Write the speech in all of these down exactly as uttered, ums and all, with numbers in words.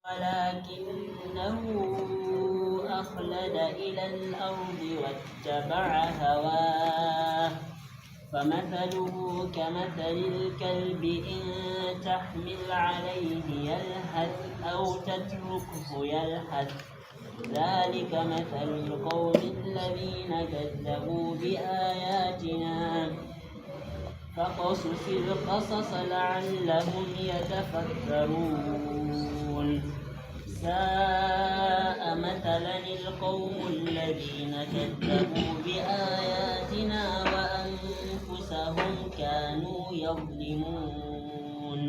ولكنه أخلد إلى الأرض واتبع هواه فمثله كمثل الكلب إن تحمل عليه يلهث أو تتركه يلهث ذلك مثل القوم الذين كذبوا بآياتنا فاقصص القصص لعلهم يتفكرون ساء مثلا القوم الذين كذبوا بآياتنا وأنفسهم كانوا يظلمون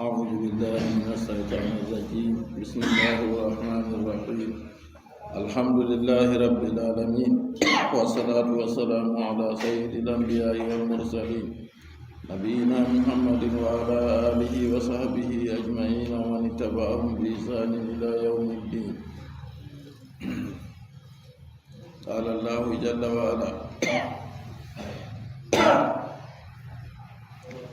أعوذ بالله من الشيطان الرجيم. بسم الله الرحمن الرحيم. الحمد لله رب العالمين. والصلاة والسلام على سيد الأنبياء والمرسلين. نبينا محمد وعلى آله وصحبه أجمعين ومن اتبعهم بإحسان إلى يوم الدين. قال الله جل وعلا: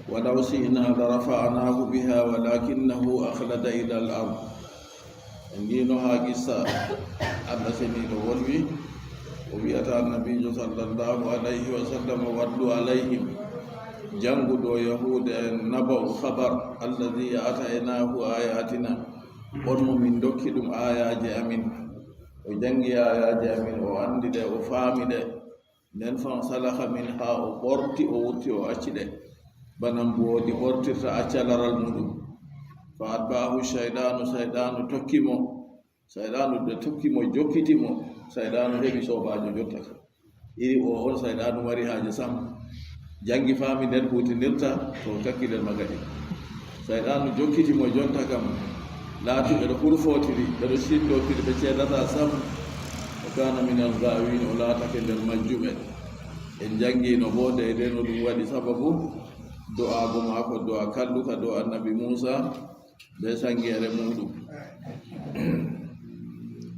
ولو شئنا لرفعناه بها ولكنه أخلد إلى الأرض. En ngiino haa qissa Allah seniiɗo wolwi, o wi'ata Annabiijo sallallahu alayhi wa sallam: واتل عليهم, janngu dow Yahuuda en, نبأ خبر الذي آتيناه آياتنا, on mo min ndokki ɗum aayaaje amin. O janngi aayaaje amin, o anndi ɗe, o faami ɗe. Nden فانسلخ منها, o ɓorti, o wurti, o acci ɗe. Bana mboodi ɓortirta acca laral muuɗum. فأتبعه الشيطان, Sayɗaanu tokki mo. Sayɗaanu nde tokki mo, jokkiti mo. Sayɗaanu heɓi soobaajo jonta kam. Iri o on Sayɗaanu mari haaje sam. Janngi faami nden huutinirta, to o takki nder magadi. Sayɗaanu jokkiti mo jonta kam. Laati ɓe ɗo hurfootiri, ɓe ɗo cinndotiri, ɓe ceedataa sam. وكان من الغاوين, o laatake nder majjuɓe. En janngiino boo deydey no ɗum waɗi sababu do'aago maako, do'a kalluka dow Annabi Muusa bee saŋgeere muuɗum.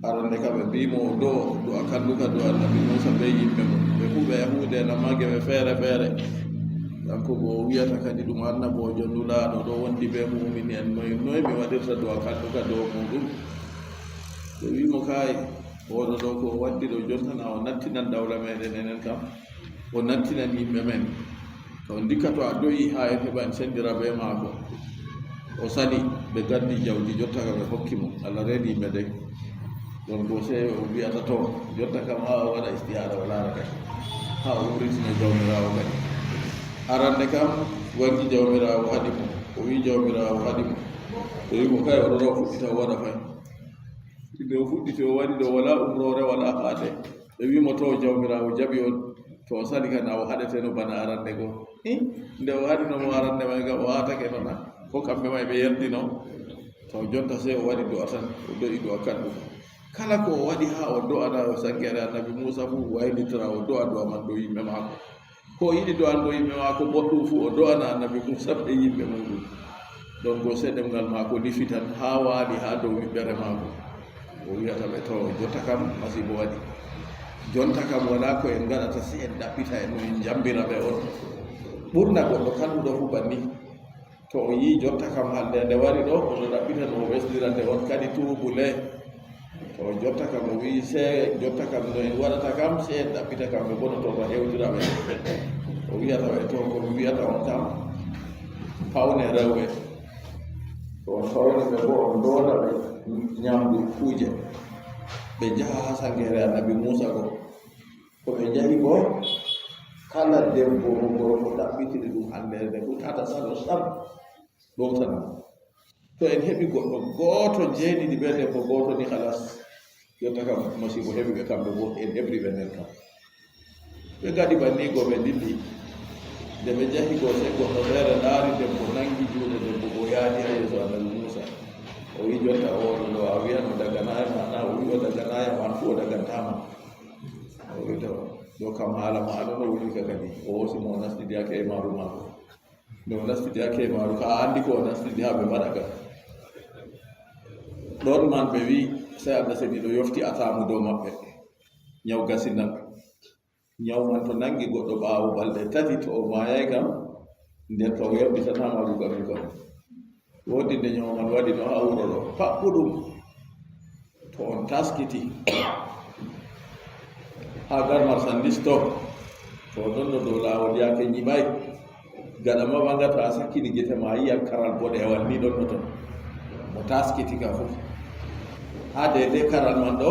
Arande kam ɓe mbi'i mo o do'o, do'a kalluka dow Annabi Muusa bee yimɓe mum. Ɓe fuu ɓe Yahuude'en, ammaa geɓe feere feere. Kaŋko boo o wi'ata kadi ɗum annaboojo nulaaɗo ɗo wondi bee mu'mini'en. Noy, noy mi waɗirta do'a kalluka dow muuɗum? Ɓe wi'i mo, kaay, oɗo ɗo ko o waddi ɗo jonta, na o nattinan dawla meeɗen enen kam, o nattinan yimɓe men. To ndikka to a do'i haa en heɓa en senndira bee maako. O sali, ɓe gaddi jawdi, jotta kam ɓe hokki mo. Allah reeni yimɓe dey. Ɗon go sey o wi'ata to, jotta kam haa o waɗa istihaara o laara kadi. Haa o umritina Jawmiraawo kadi. Arande kam, waŋgi Jawmiraawo haɗi mo. O wi'i Jawmiraawo haɗi mo. O wi'i mo, kaay, oɗo ɗo fuɗɗita o waɗa fay. Nde o fuɗɗiti o waɗi ɗo, walaa umroore, walaa haade. Ɓe wi'i mo, to Jawmiraawo jaɓi on, to o sali kan, a o haɗeteeno bana arande go. Hi, nde o haɗino mo arande may ga, o aatake no na? Ko kamɓe may ɓe yerdino? To jonta sey o waɗi do'a tan, o do'i do'a kalluka. Kala ko o waɗi haa o do'ana o saŋgeere Annabi Muusa fuu, waylitira o do'a do'a man dow yimɓe maako. Ko o yiɗi do'ango yimɓe maako boɗɗum fuu, o do'ana Annabi Muusa bee yimɓe muuɗum. Ɗon go sey ɗemŋgal maako lifi tan, haa waali haa dow wiɓɓere maako. O wi'ata ɓe, to, jotta kam masiibo waɗi. Jonta kam walaa ko en ngaɗata, sey en ɗaɓɓita en no en njambira ɓe on. Ɓurna goɗɗo kalluɗo fuu banni. To o yi'i jotta kam hande nde wari ɗo, o ɗo ɗaɓɓita no o ɓesdira nde on kadi tuubule. To jotta kam o wi'i, sey jotta kam no en waɗata kam, sey en ɗaɓɓita kamɓe boo no to o hewtira ɓe. O wi'ata ɓe, to ko mi wi'ata on kam, pawne rewɓe. To on pawni ɓe boo, on ndooda ɓe nyamdu kuuje. Ɓe njaha haa saŋgeere Annabi Muusa go. To ɓe njahi boo, kala debbo mo gorko ɗaɓɓitiri ɗum hande nde, hutata sano sam. Ɗowtana. To en heɓi goɗɗo gooto jeenidi bee debbo gooto ni, halas. Jotta kam masiibo heɓi ɓe kamɓe boo, en heɓri ɓe nder kam. Ɓe ngaɗi banni go ɓe dilli. Nde ɓe njahi go, sey goɗɗo feere laari debbo, naŋgi juuɗe debbo go, yaadi haa yeeso Annabi Muusa. O wi'i, jotta o ɗo a wi'an o daganaayi ma na? O wi'i o daganaayi ma, an fuu o dagantaa ma. O wi'i to, ɗo kam haala ma ɗo no woni ka kadi. O hoosi mo, o nastidi haa keemaaru maako. Nde o nastidi haa keemaaru ka, a anndi ko o nastidi haa ɓe mbaɗa ka. Ɗon man ɓe wi'i, sey Allah seniiɗo yofti ataamu dow maɓɓe. Nyaw gasinal. Nyaw man to naŋgi goɗɗo ɓaawo balɗe tati, to o maayaay kam, nden to o yamɗitanaama ɗum kam, ɗum kam. Woodi nde ñaw man waɗi no haa wuro ɗo, paɓɓu ɗum. To on taskiti haa garmar sandis to, to ɗon no dow laawol yaake ñiɓay. Gaɗa ma ɓanga to a sakkini gite ma a yi'an karal boɗewal ni ɗon no ton. Mo taskiti ka fof. Haa deydey karal man ɗo,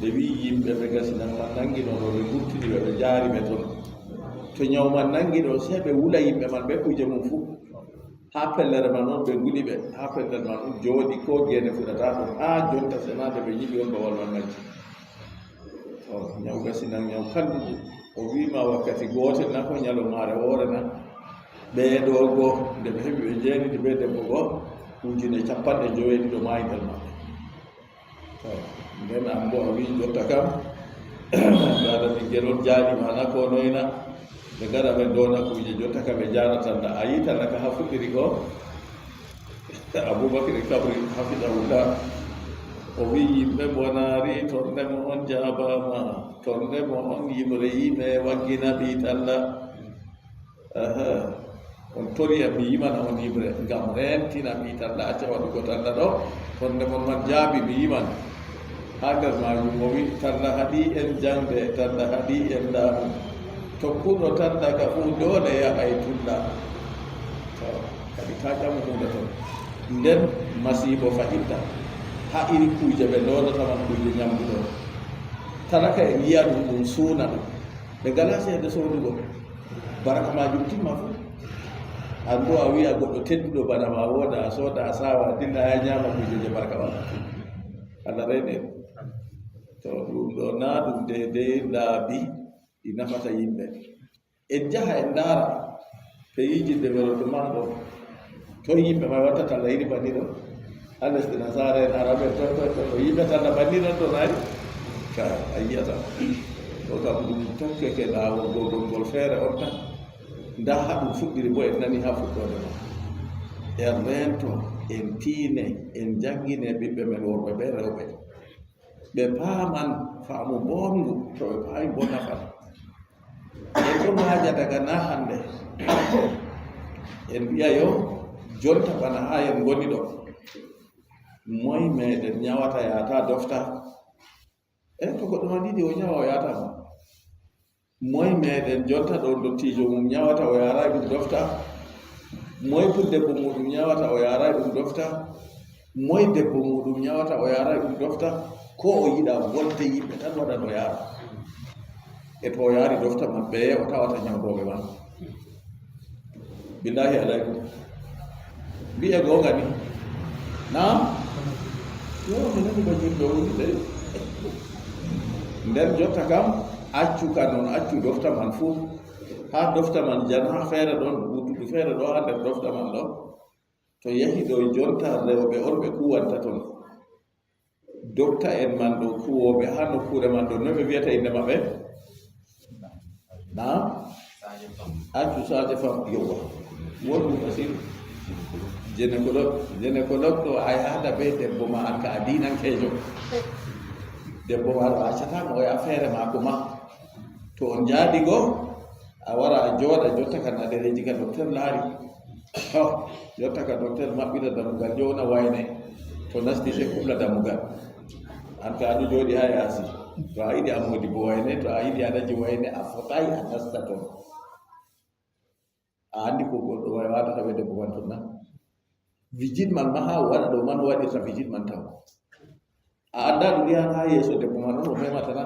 ɓe wi'i yimɓe ɓe gasinan man nangi ɗon ɗo, ɓe gurtini ɓe, ɓe jaari ɓe ton. To ñaw man nangi ɗon, sey ɓe wula yimɓe man ɓe kuuje mum fuu. Haa pellere man on ɓe nguli ɓe, haa pellere man on jooɗi, koo geene fuɗataa ton. Haa jonta senaade ɓe nyiɓi on babal man majji. To, ñaw gasinan ñaw kalluɗo. O wi'i ma wakkati gootel na, ko ñalomaare woore na. Ɓee ɗoo goo, nde ɓe heɓi ɓe jeenidi bee debbo goo, ujine cappanɗe njoweeɗiɗo maayi nder maɓɓe. To, nden an boo a wi'i jotta kam, ndaa ɓinngel on jaali ma na ko noy na. Ɓe ngara ɓe doona kuuje jotta kam ɓe jaara talla. A yi'i talla ka haa fuɗɗiri ko? Abubakar Kabri hafidahullah. O wi'i yimɓe mbonaari, tornde mo on jaabaama, tornde mo on yimre yimɓe waggina ɓii talla. Aha. On tori am mi yimana on yimre, ngam reentina ɓii talla, acca waɗugo talla ɗo. Kono nde mon man jaabi mi yiman. Haa nder maajum o wi'i, talla haɗi en jaŋde, talla haɗi en laamu. Tokkuɗo talla ka fuu doole yahay tulla. To, kadi taa ƴamu huunde ton. Nden masiibo fahitta. Haa iri kuuje ɓe ndoodata man kuuje nyamdu ɗo. Talaka en yi'a ɗum, ɗum suuna ɗum. Ɓe ngalaa ceede soodugo. Barka maajum timma fuu. An boo a wi'a goɗɗo tedduɗo bana ma wooda, a sooda, a saawa, a dilla, a nyaama kuuje je barka ma. Allah reene en. To ɗum ɗo naa ɗum deydey laabi ɗi nafata yimɓe. En njaha en ndaara peyiiji développement ɗo. Toy yimɓe may watta talla iri banni ɗo? Haa lesɗe nasaara en, Arab en, toy, toy, toy, toy. Yimɓe talla banni ɗon ɗo nayi? Ka a yi'ata. Ɗo kam ɗum tokkeke laawol gogol ngol feere on tan. Ndaa haa ɗum fuɗɗiri boo, en nani haa fuɗɗoode ma. En reento, en tiine, en njanngine ɓiɓɓe men worɓe bee rewɓe. Ɓe paaman faamu booɗngu, to ɓe paami boo nafan. En ɗon waaja daga naa hannde. En mbi'a yo jonta bana haa en ngoni ɗo. Moy meeɗen nyawata yaata dofta? E to goɗɗo man yiɗi o nyawa o yaata ma. Moy meeɗen jonta ɗo ndottiijo mum nyawata o yaaray ɗum dofta? Moy pul debbo muuɗum nyawata o yaaray ɗum dofta? Moy debbo muuɗum nyawata o yaaray ɗum dofta? Ko o yiɗa wolde yimɓe tan waɗan o yaara. E to o yaari dofta man ɓeye o tawata nyawdooɓe man? Billahi alaykum. Mbi'e goonga ni. Naam? Yo, mi nani ba julɗo woni de. Nden jotta kam, accu ka non, accu dofta man fuu. Haa dofta man jan, haa feere ɗon, wuttudu feere ɗo, haa nder dofta man ɗo. To yahi ɗo jonta rewɓe on ɓe kuwanta ton. Dokta en man ɗo kuwooɓe haa nokkuure man ɗo, no ɓe wiyata innde maɓɓe? Naam? Accu sage femme, yowwa. Wonɗum aussi. Gynécologue, gynécologue ɗo a yahata bee debbo ma an ka a diinankeejo. Debbo ma ɗo a accata mo o yaha feere maako ma. To on njaadi go, a wara a jooɗa, jotta kan a ɗereeji ka docteur laari. To, jotta ka docteur maɓɓita dammugal, ƴowna wayne. To nasti sey kubla dammugal. An ka a ɗo jooɗi haa yaasi. To a yiɗi a moodi bo wayne, to a yiɗi a daji wayne, a fotaay a nasta ton. A anndi ko goɗɗo way waɗata ɓe debbo man ton na? Vigile man ma haa o waɗa ɗo man o waɗirta vigile man taw. A anndaa ɗum yahan haa yeeso debbo man on o memata na?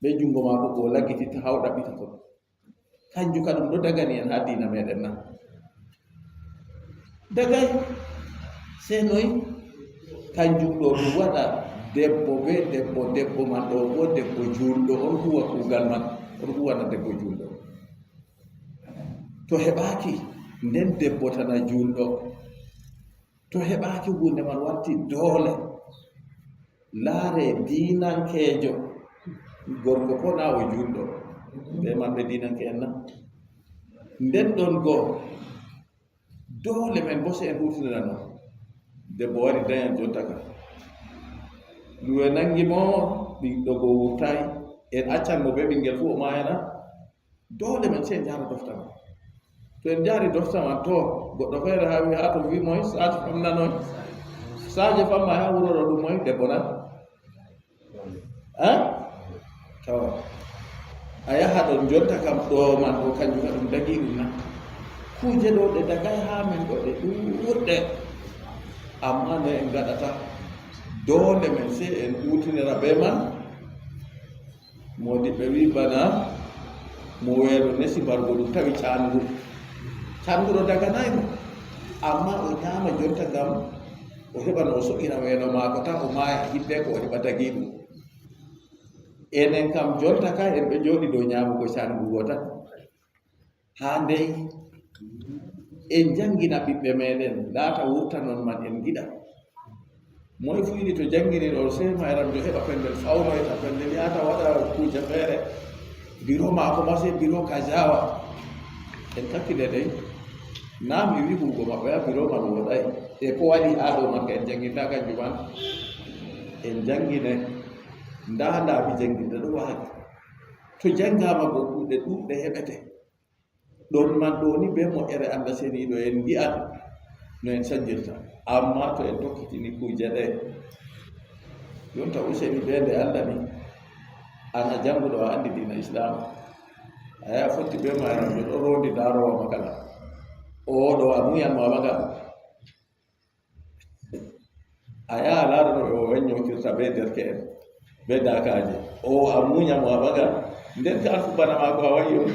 Be junngo maako ko o laggititta haa o ɗaɓɓita ton. Kanjum ka ɗum ɗo dagani en haa diina meeɗen na? Dagay. Sey noy? Kanjum ɗo ɗum waɗa debbo be debbo, debbo man ɗo bo debbo juulɗo, on huwa kuugal man, on huwana debbo juulɗo. To heɓaaki, nden debbo tana juulɗo. To heɓaaki, huunde man warti doole. Laare diinankeejo, gorko ko na o juulɗo. Be man ɓe diinanke'en na? Nden ɗon go, doole men bo sey en huutinira non. Debbo wari dayan jonta ka. Luwe nangi mo, ɓiɗɗo go wurtaay. En accan mo be ɓinngel fuu o maaya na? Doole men sey en njaara dofta mo. To en njahri dofta man to, goɗɗo feere haa wi haa to wi moy, saaji fam nanoy. Saaji fam ma haa wuro ɗo ɗum moy, debbo nan. Eh? To. A yaha ɗon jonta kam ɗo man ɗo kanjum ka ɗum dagi ɗum na. Kuuje ɗo ɗe dagay haa men ɗo ɗe ɗuuɗɗe. Amma no en ngaɗata. Doole men sey en huutinira bee man. Moodiɓɓe wi bana mo weelo nesi mbargo ɗum tawi caangu. Caangu ɗo daganaay mo. Amma o nyaama jonta ngam o heɓa no o so'ina weelo maako tan o maaya hiddeeko o heɓa dagi ɗum. Enen kam jonta ka en ɗo jooɗi dow nyaamugo caangu go tan. Haa ndey en njanngina ɓiɓɓe meeɗen, laata wurtanon man en ngiɗa. Moy fu yiɗi to janngini ɗo, sey mayram jo heɓa pellel fawnoyta, pellel yahata waɗa kuuje feere. Biro maako ma sey biro kajawa. En kakkile dey. Naa mi wi'i huugo maɓɓe haa biro man wooɗaay. E ko waɗi haa ɗo makka en jannginta kanjum man. En janngine. Ndaa ndaa mi jannginta ɗo waagi. To janngaama go kuuɗe ɗuuɗɗe heɓete. Ɗon man ɗo ni bee moƴƴere Allah seniiɗo en ngi'an no en sanjirta. Amma to en tokkitini kuuje ɗe, jonta useni bee nde Allah ni, an a jannguɗo a anndi diina Islaam. A yaha fotti bee mayram ɓe ɗo roondi daarowa makala. Oo ɗo a muyan ma maga. A yaha laara no ɓe o wannyootirta bee derke'en, bee daakaaje. O a muunya mo a ɓaga, nden ka alfu bana maako a wa'i on.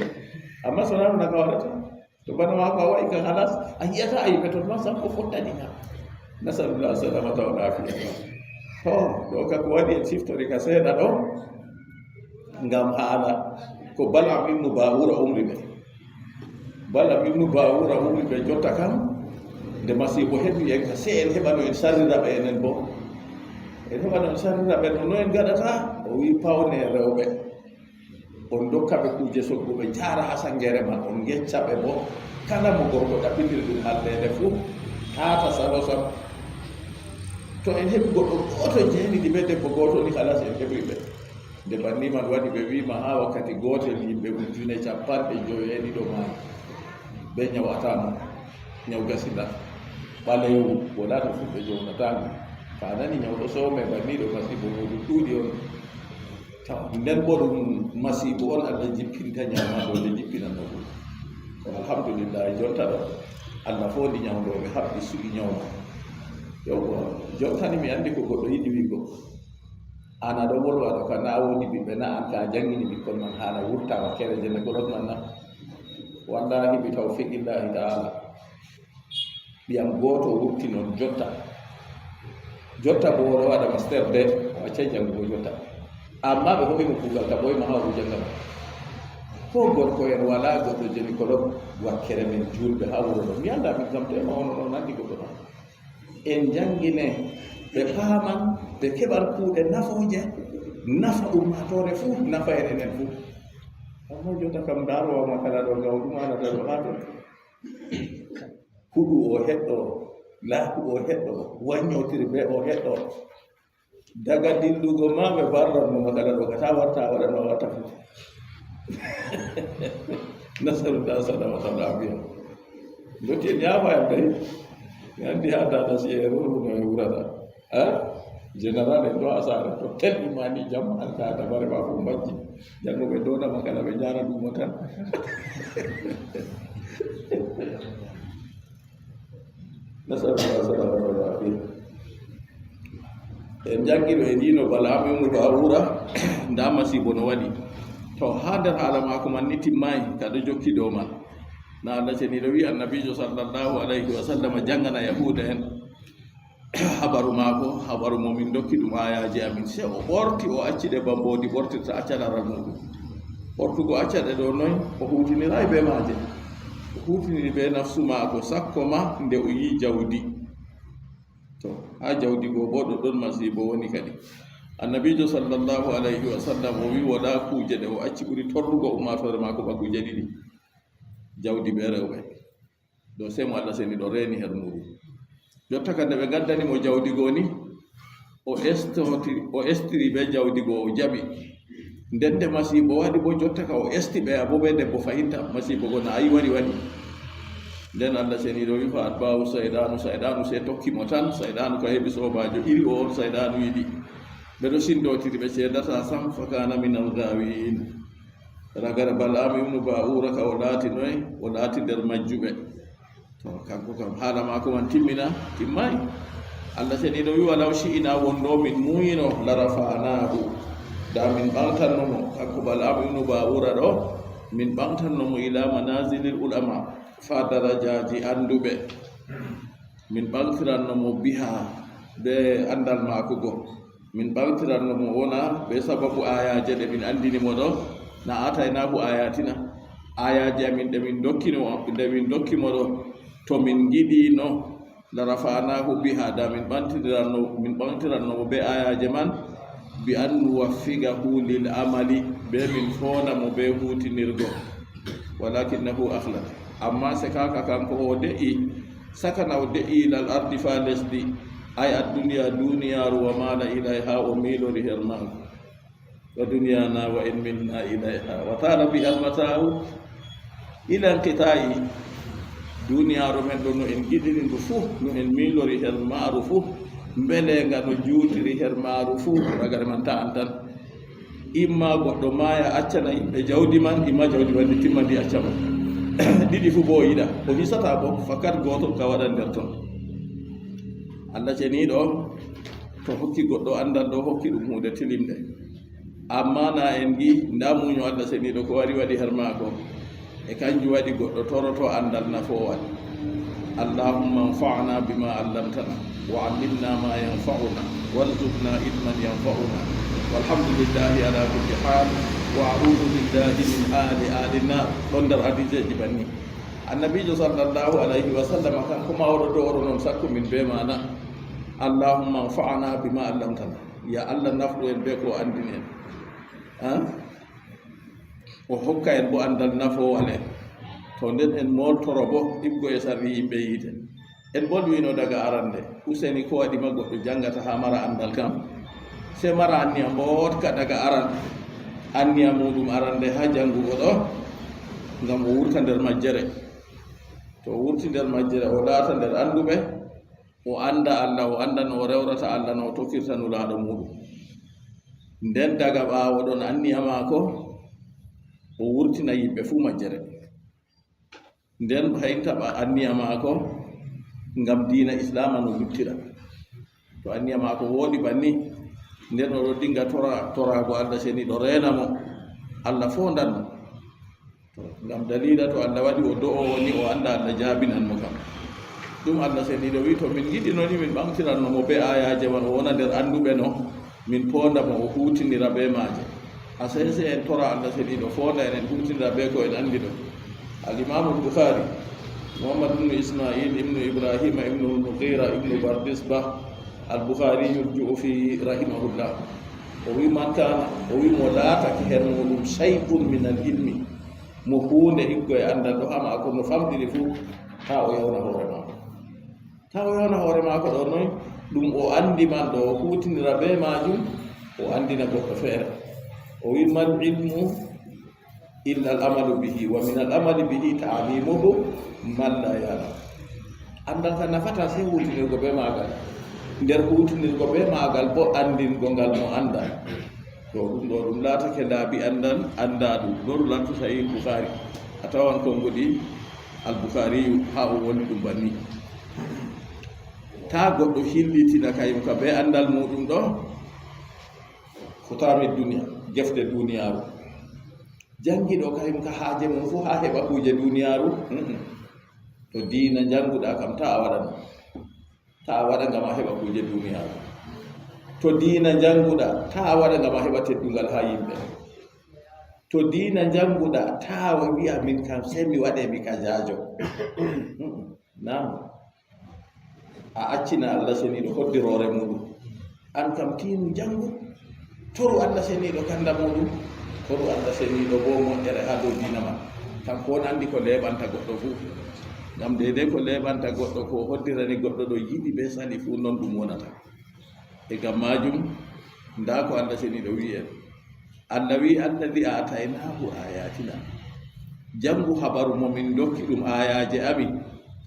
Amma so naa non a ka waɗata. To bana maako a wa'i ka halas, a yi'ata a yimɓe ton ma sam ko fottani ka. Nasalullah salamata wal afiya. To, ɗo ka ko waɗi en siftori ka seeɗa ɗo, ngam haala ko Bal'am ibnu Ba'ura umri ɓe. Bal'am ibnu Ba'ura umri ɓe jotta kam, nde masiibo heɓi en ka, sey en heɓa no en sarrira ɓe enen boo. En heɓa no en sarrira ɓe, no, no en ngaɗata? O wi'i, pawne rewɓe, on ndokka ɓe kuuje sogguɓe, njaara haa saŋngeere man, on ngecca ɓe boo, kala mo gorko ɗaɓɓitiri ɗum halleende fuu, taata salo sam. To en heɓi goɗɗo gooto jeenidi bee debbo gooto ni, halas, en heɓi ɓe. Nde banni man waɗi, ɓe wi'i ma haa wakkati gootel yimɓe ujune cappanɗe joyo e ɗiɗo maayi bee nyaw atama, nyaw gasida, ɓaleewu, walaa no fulɓe jownata ngu. To a nani nyaw ɗo soome banni ɗo, masiibo muuɗum ɗuuɗi on. Taw, nden bo ɗum masiibo on Allah jippinta nyaw ma ɗo, nde jippinanno ɗum. Ko alhamdulillahi, jonta ɗo Allah foondi nyaw ɗo, ɓe haɓɓi suɓi nyaw ma. Yawwa, jonta ni mi anndi ko goɗɗo yiɗi wi'go. An a ɗo wolwa ɗo ka, na a woodi ɓiɓɓe, na an ka a janngini ɓikkon man haala wurta wakkeere gynécologue man na? Wallahi, bi tawfiqillahi ta'ala, ɓiyam gooto wurti non jotta. Jotta bo o ɗo waɗa master de, o accay janngugo jotta. Amma ɓe hoo'i mo kuugal ka ɓooyma haa o ɗo jannga ma. Ko gorko en walaa goɗɗo gynécologue wakkere men juulɓe haa wuro ɗo. Mi anndaa min kam to e ma ono ɗon anndi goɗɗo ɗon. En njanngine, ɓe paaman, ɓe keɓan kuuɗe nafooje, nafa ummaatoore fuu, nafa en enen fuu. Amma jotta kam, ndaarowama kala ɗo, ngaw ɗum haanata ɗo haa ton. Huɗu o heɗɗo, laaku o heɗɗo, wannyotiri be o heɗɗo. Daga dillugo ma ɓe barran mo makala ɗo, ka ta warta, waɗa no a watta fu. Nasalullah salamata wal afiya. Dotti en yaafayam tawi. Mi anndi haa dada si e ruru no e wurata. Ha? Général en ɗo a saare to tel imani jam an ka dabare ma fu majji. Janngo ɓe dona makala ɓe njaara dumo tan. Nasalullah salamata wal afiya. En janngi ɗo e dino Bala'am ibnu Ba'ura, nda masiibo no waɗi. To, haa nder haala maako man ni timmaay, ka ɗo jokki dow man. Na Allah ceniiɗo wi'i Annabiijo sallallahu alayhi wa sallam janngana Yahuuda en habaru maako, habaru mo min ndokki ɗum aayaaje amin. Sey o ɓorti, o acci ɗe bamboodi ɓortirta acca laral muuɗum. Ɓortugo acca ɗe ɗo noy? O huutiniraay bee maaje. O huutiniri bee nafsu maako sakko ma nde o yi'i jawdi. To, haa jawdi go boo ɗoɗɗon masiibo woni kadi. Annabiijo sallallahu alayhi wa sallam o wi'i walaa kuuje ɗe o acci ɓuri torrugo ummaatoore maako ba kuuje ɗiɗi. Jawdi bee rewɓe. Ɗo sey mo Allah seniiɗo reeni her muuɗum. Jotta ka nde ɓe ngaddani mo jawdi go ni, o estoti, o estiri bee jawdi go, o jaɓi. Nden nde masiibo waɗi boo, jotta ka o esti ɓeya boo bee debbo fahinta, masiibo go na ayi wari waɗi. Nden Allah Ceniiɗo wi, "Fa atba'ahu sayɗaanu", sayɗaanu sey tokki mo tan. Sayɗaanu ka heɓi soobaajo iri o, on sayɗaanu yiɗi. Ɓe ɗo sinndotiri, ɓe ceedataa sam. "Fa kaana minal gaawiin." Ragare Bal'am ibnu Ba'ura ka o laati noy? O laati nder majjuɓe. To, kanko kam, haala maako man timmina, timmay. Allah Ceniiɗo wi, "Walaw shi'na", won ɗo min muuyino, "la rafa'nahu", da min ɓamtanno mo, kanko Bal'am ibnu Ba'ura ɗo, min ɓamtanno mo, "ila manazilil ulama", fa darajaaji annduɓe. Min ɓamtiranno mo biha, be anndal maako go. Min ɓamtiranno mo wona be sababu ayaaje ɗe min anndini mo ɗo. Na aataynaahu ayatina. Ayaaje amin ɗe min dokkino, ɗe min dokki mo ɗo. To min ngiɗino, la rafa'nahu biha, da min ɓamtiranno, min ɓamtiranno mo be ayaaje man, bi an nuwaffiqahu lil amali, be min foonda mo be huutinirgo. Walakinnahu akhlad. Amma sekaaka kanko o de'i, sakana o de'i ilal ardi faa lesdi, ay ad-dunya, duniyaaru, wa maala ilayha, o miilori her maaru. Wa dunyana wa in milna ilayha, wa tala biha al-mata'u ila inqita'i. Duniyaaru men ɗo, no en giɗiri ndu fuu, no en miilori her maaru fuu, mbele nga no juutiri her maaru fuu, ragare man ta'an tan. Imma goɗɗo maaya, accana yimɓe jawdi man, imma jawdi man ndi timma, ndi accama. Ɗiɗi fuu boo o yiɗa, o hisata boo, fakat gooto ka waɗan nder ton. Allah Ceniiɗo to hokki goɗɗo anndal ɗo, hokki ɗum huunde tilimnde. Amma na en ngi, ndaa muuyo Allah Ceniiɗo ko wari waɗi her maako. E kanjum waɗi goɗɗo toroto anndal nafoowal. Allahumma anfa'na bima allamtana, wa allimna ma yanfa'una, warzuqna ilman yanfa'una. Walhamdulillahi ala kulli hal, wa a'udhu billahi min ali ali nar. Ɗon nder hadiseeji banni. Annabiijo sallallahu alayhi wa sallam, kanko ma oɗo do oɗo non sakku min be maana. Allahumma anfa'na bima allamtana. Ya Allah, nafɗu en be ko anndini en. Ha? O hokka en bo anndal nafoowal en. To nden en mooltoro bo, ibgo e sarri yimɓe yiite. En bolwino daga arande. Useni ko waɗi ma goɗɗo janngata haa mara anndal kam? Sey mara anniya mbooɗka daga aran. Anniya muuɗum arande haa janngugo ɗo, ngam o wurta nder majjere. To o wurti nder majjere, o laata nder annduɓe, o annda Allah, o annda no o rewrata Allah, no o tokkirta Nulaaɗo muuɗum. Nden daga ɓaawo ɗon anniya maako, o wurtina yimɓe fuu majjere. Nden hay taɓa anniya maako ngam diina Islaama no luttira. To anniya maako wooɗi banni, nden o ɗo dinga tora, toraago Allah Ceniiɗo reena mo, Allah foondan mo. To, ngam daliila to Allah waɗi o do'o woni, o annda Allah jaabinan mo kam. Ɗum Allah Ceniiɗo wi, to min ngiɗino ni, min ɓamtiranno mo be ayaaje man, o wona nder annduɓe no min poonda mo, o huutinira be maaje. A sey sey en tora Allah Ceniiɗo foonda en, en huutinira be ko en anndi ɗo. Al-Imaamu Bukhari, Muhammad ibnu Ismail ibnu Ibrahima ibnu Mughira ibnu Bardisba al-Bukhari al-Ju'fi rahimahullah. O wi, "Man kana", o wi, "mo laatake her muuɗum shay'un min al-ilmi", mo huunde iggo e anndal ɗo haa maako no famɗiri fuu, taa o yawna hoore maako. Taa o yawna hoore maako ɗo noy? Ɗum o anndi man ɗo, o huutinira be maajum, o anndina goɗɗo feere. O wi, "Mal ilmu illa al amalu bihi, wa min al amali bihi ta'limuhu man la ya'lam." Anndal ka nafata sey huutinirgo be maagal. Nder huutinirgo be maagal bo anndingo ngal mo anndaa. To ɗum ɗo ɗum laatake laabi anndal anndaaɗum. Ɗo ɗum laatata Sahih Bukhari. A tawan konguɗi Al Bukhari haa o woni ɗum banni. Taa goɗɗo hillitina kayum ka be anndal muuɗum ɗo. Khutami duniya, gefte duniyaaru. Janngiiɗo kayum ka haaje mum fuu haa heɓa kuuje duniyaaru. Mm-mm. To diina njannguɗaa kam, taa a waɗa ɗum. Taa a waɗa ngam a heɓa kuuje duniyaaru. To diina njannguɗaa, taa a waɗa ngam a heɓa teddungal haa yimɓe. To diina njannguɗaa, taa a wi'a, "Min kam, sey mi waɗe mi kajaajo." Mm-mm. Naam. A accina Allah Ceniiɗo hoddiroore muuɗum. Aan kam, tiinu njanngu. Toru Allah Ceniiɗo kannda muuɗum. Toru Allah Ceniiɗo boo moƴƴere haa dow diina ma. Kanko on anndi ko leeɓanta goɗɗo fuu. Ngam deydey ko leeɓanta goɗɗo, ko hoddirani goɗɗo ɗo yiɗi bee sali fuu, non ɗum wonata. E ngam maajum, ndaa ko Allah Ceniiɗo wi'i en. Allah wi'i, "Alladhi aataynaahu aayaatina." Janngu habaru mo min ndokki ɗum aayaaje amin.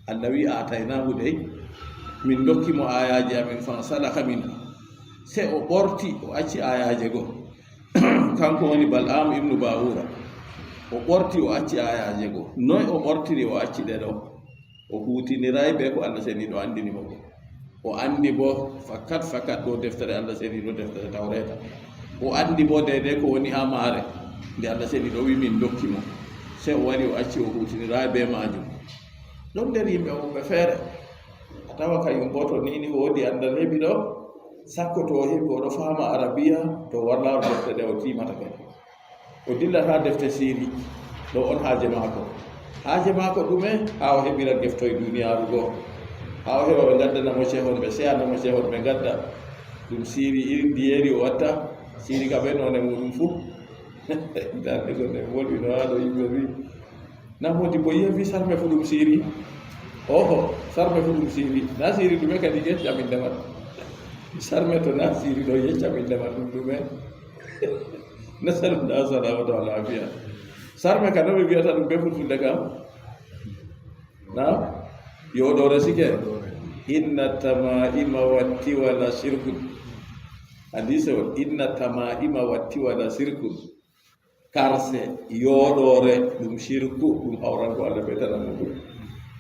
Allah wi, "Aataynaahu dey, min ndokki mo aayaaje amin, fansalakha minha." Se o ɓorti, o acci aayaaje goo. Kanko woni Bal'am ibnu Ba'ura. O ɓorti, o acci aayaaje goo. Noy o ɓortiri, o acci ɗe ɗoo? O huutiniraay bee ko Allah Seniiɗo anndini mo ko. O anndi boo fakat, fakat ɗoo deftere Allah Seniiɗo, deftere Tawreeta. O anndi boo deydey ko woni haa maare, nde Allah Seniiɗo wi min ndokki mo. Se o wari, o acci, o huutiniraay bee maajum. Ɗon nder yimɓe woɓɓe feere, a tawa kayum boo to ni, ni woodi anndal heɓi ɗo, sakko to o heɓi o ɗo faama Arabiya, to warlaaro defte ɗe o tiimata kadi. O dillat haa defte siiri, ɗo on haaje maako. Haaje maako ɗume? Haa o heɓira geftoy duniyaaru goo. Haa o heɓa ɓe ngaddana mo cehon, ɓe seyana mo cehon, ɓe ngadda. Ɗum siiri irin ndiyeeri o watta, siiri ka bee noone muuɗum fuu. Darnde gonɗe mi wolwi no haa ɗo yimɓe wi. Na moodi bo yiya wi sarme fu ɗum siiri. Oho, sarme fu ɗum siiri. Na siiri ɗume kadi, yecca min nde man. Sarme to na siiri ɗo, yecca min nde man ɗum ɗume. Nasalullah salamata wal afiya. Sarme ka no ɓe wiyata ɗum be fulfulde kam? Na? Yooɗoore sike. Inna tama'ima wa tiwala shirkun. Hadise on, inna tama'ima wa tiwala shirkun. Karse, yooɗoore, ɗum shirku, ɗum hawrango Allah be tan muuɗum.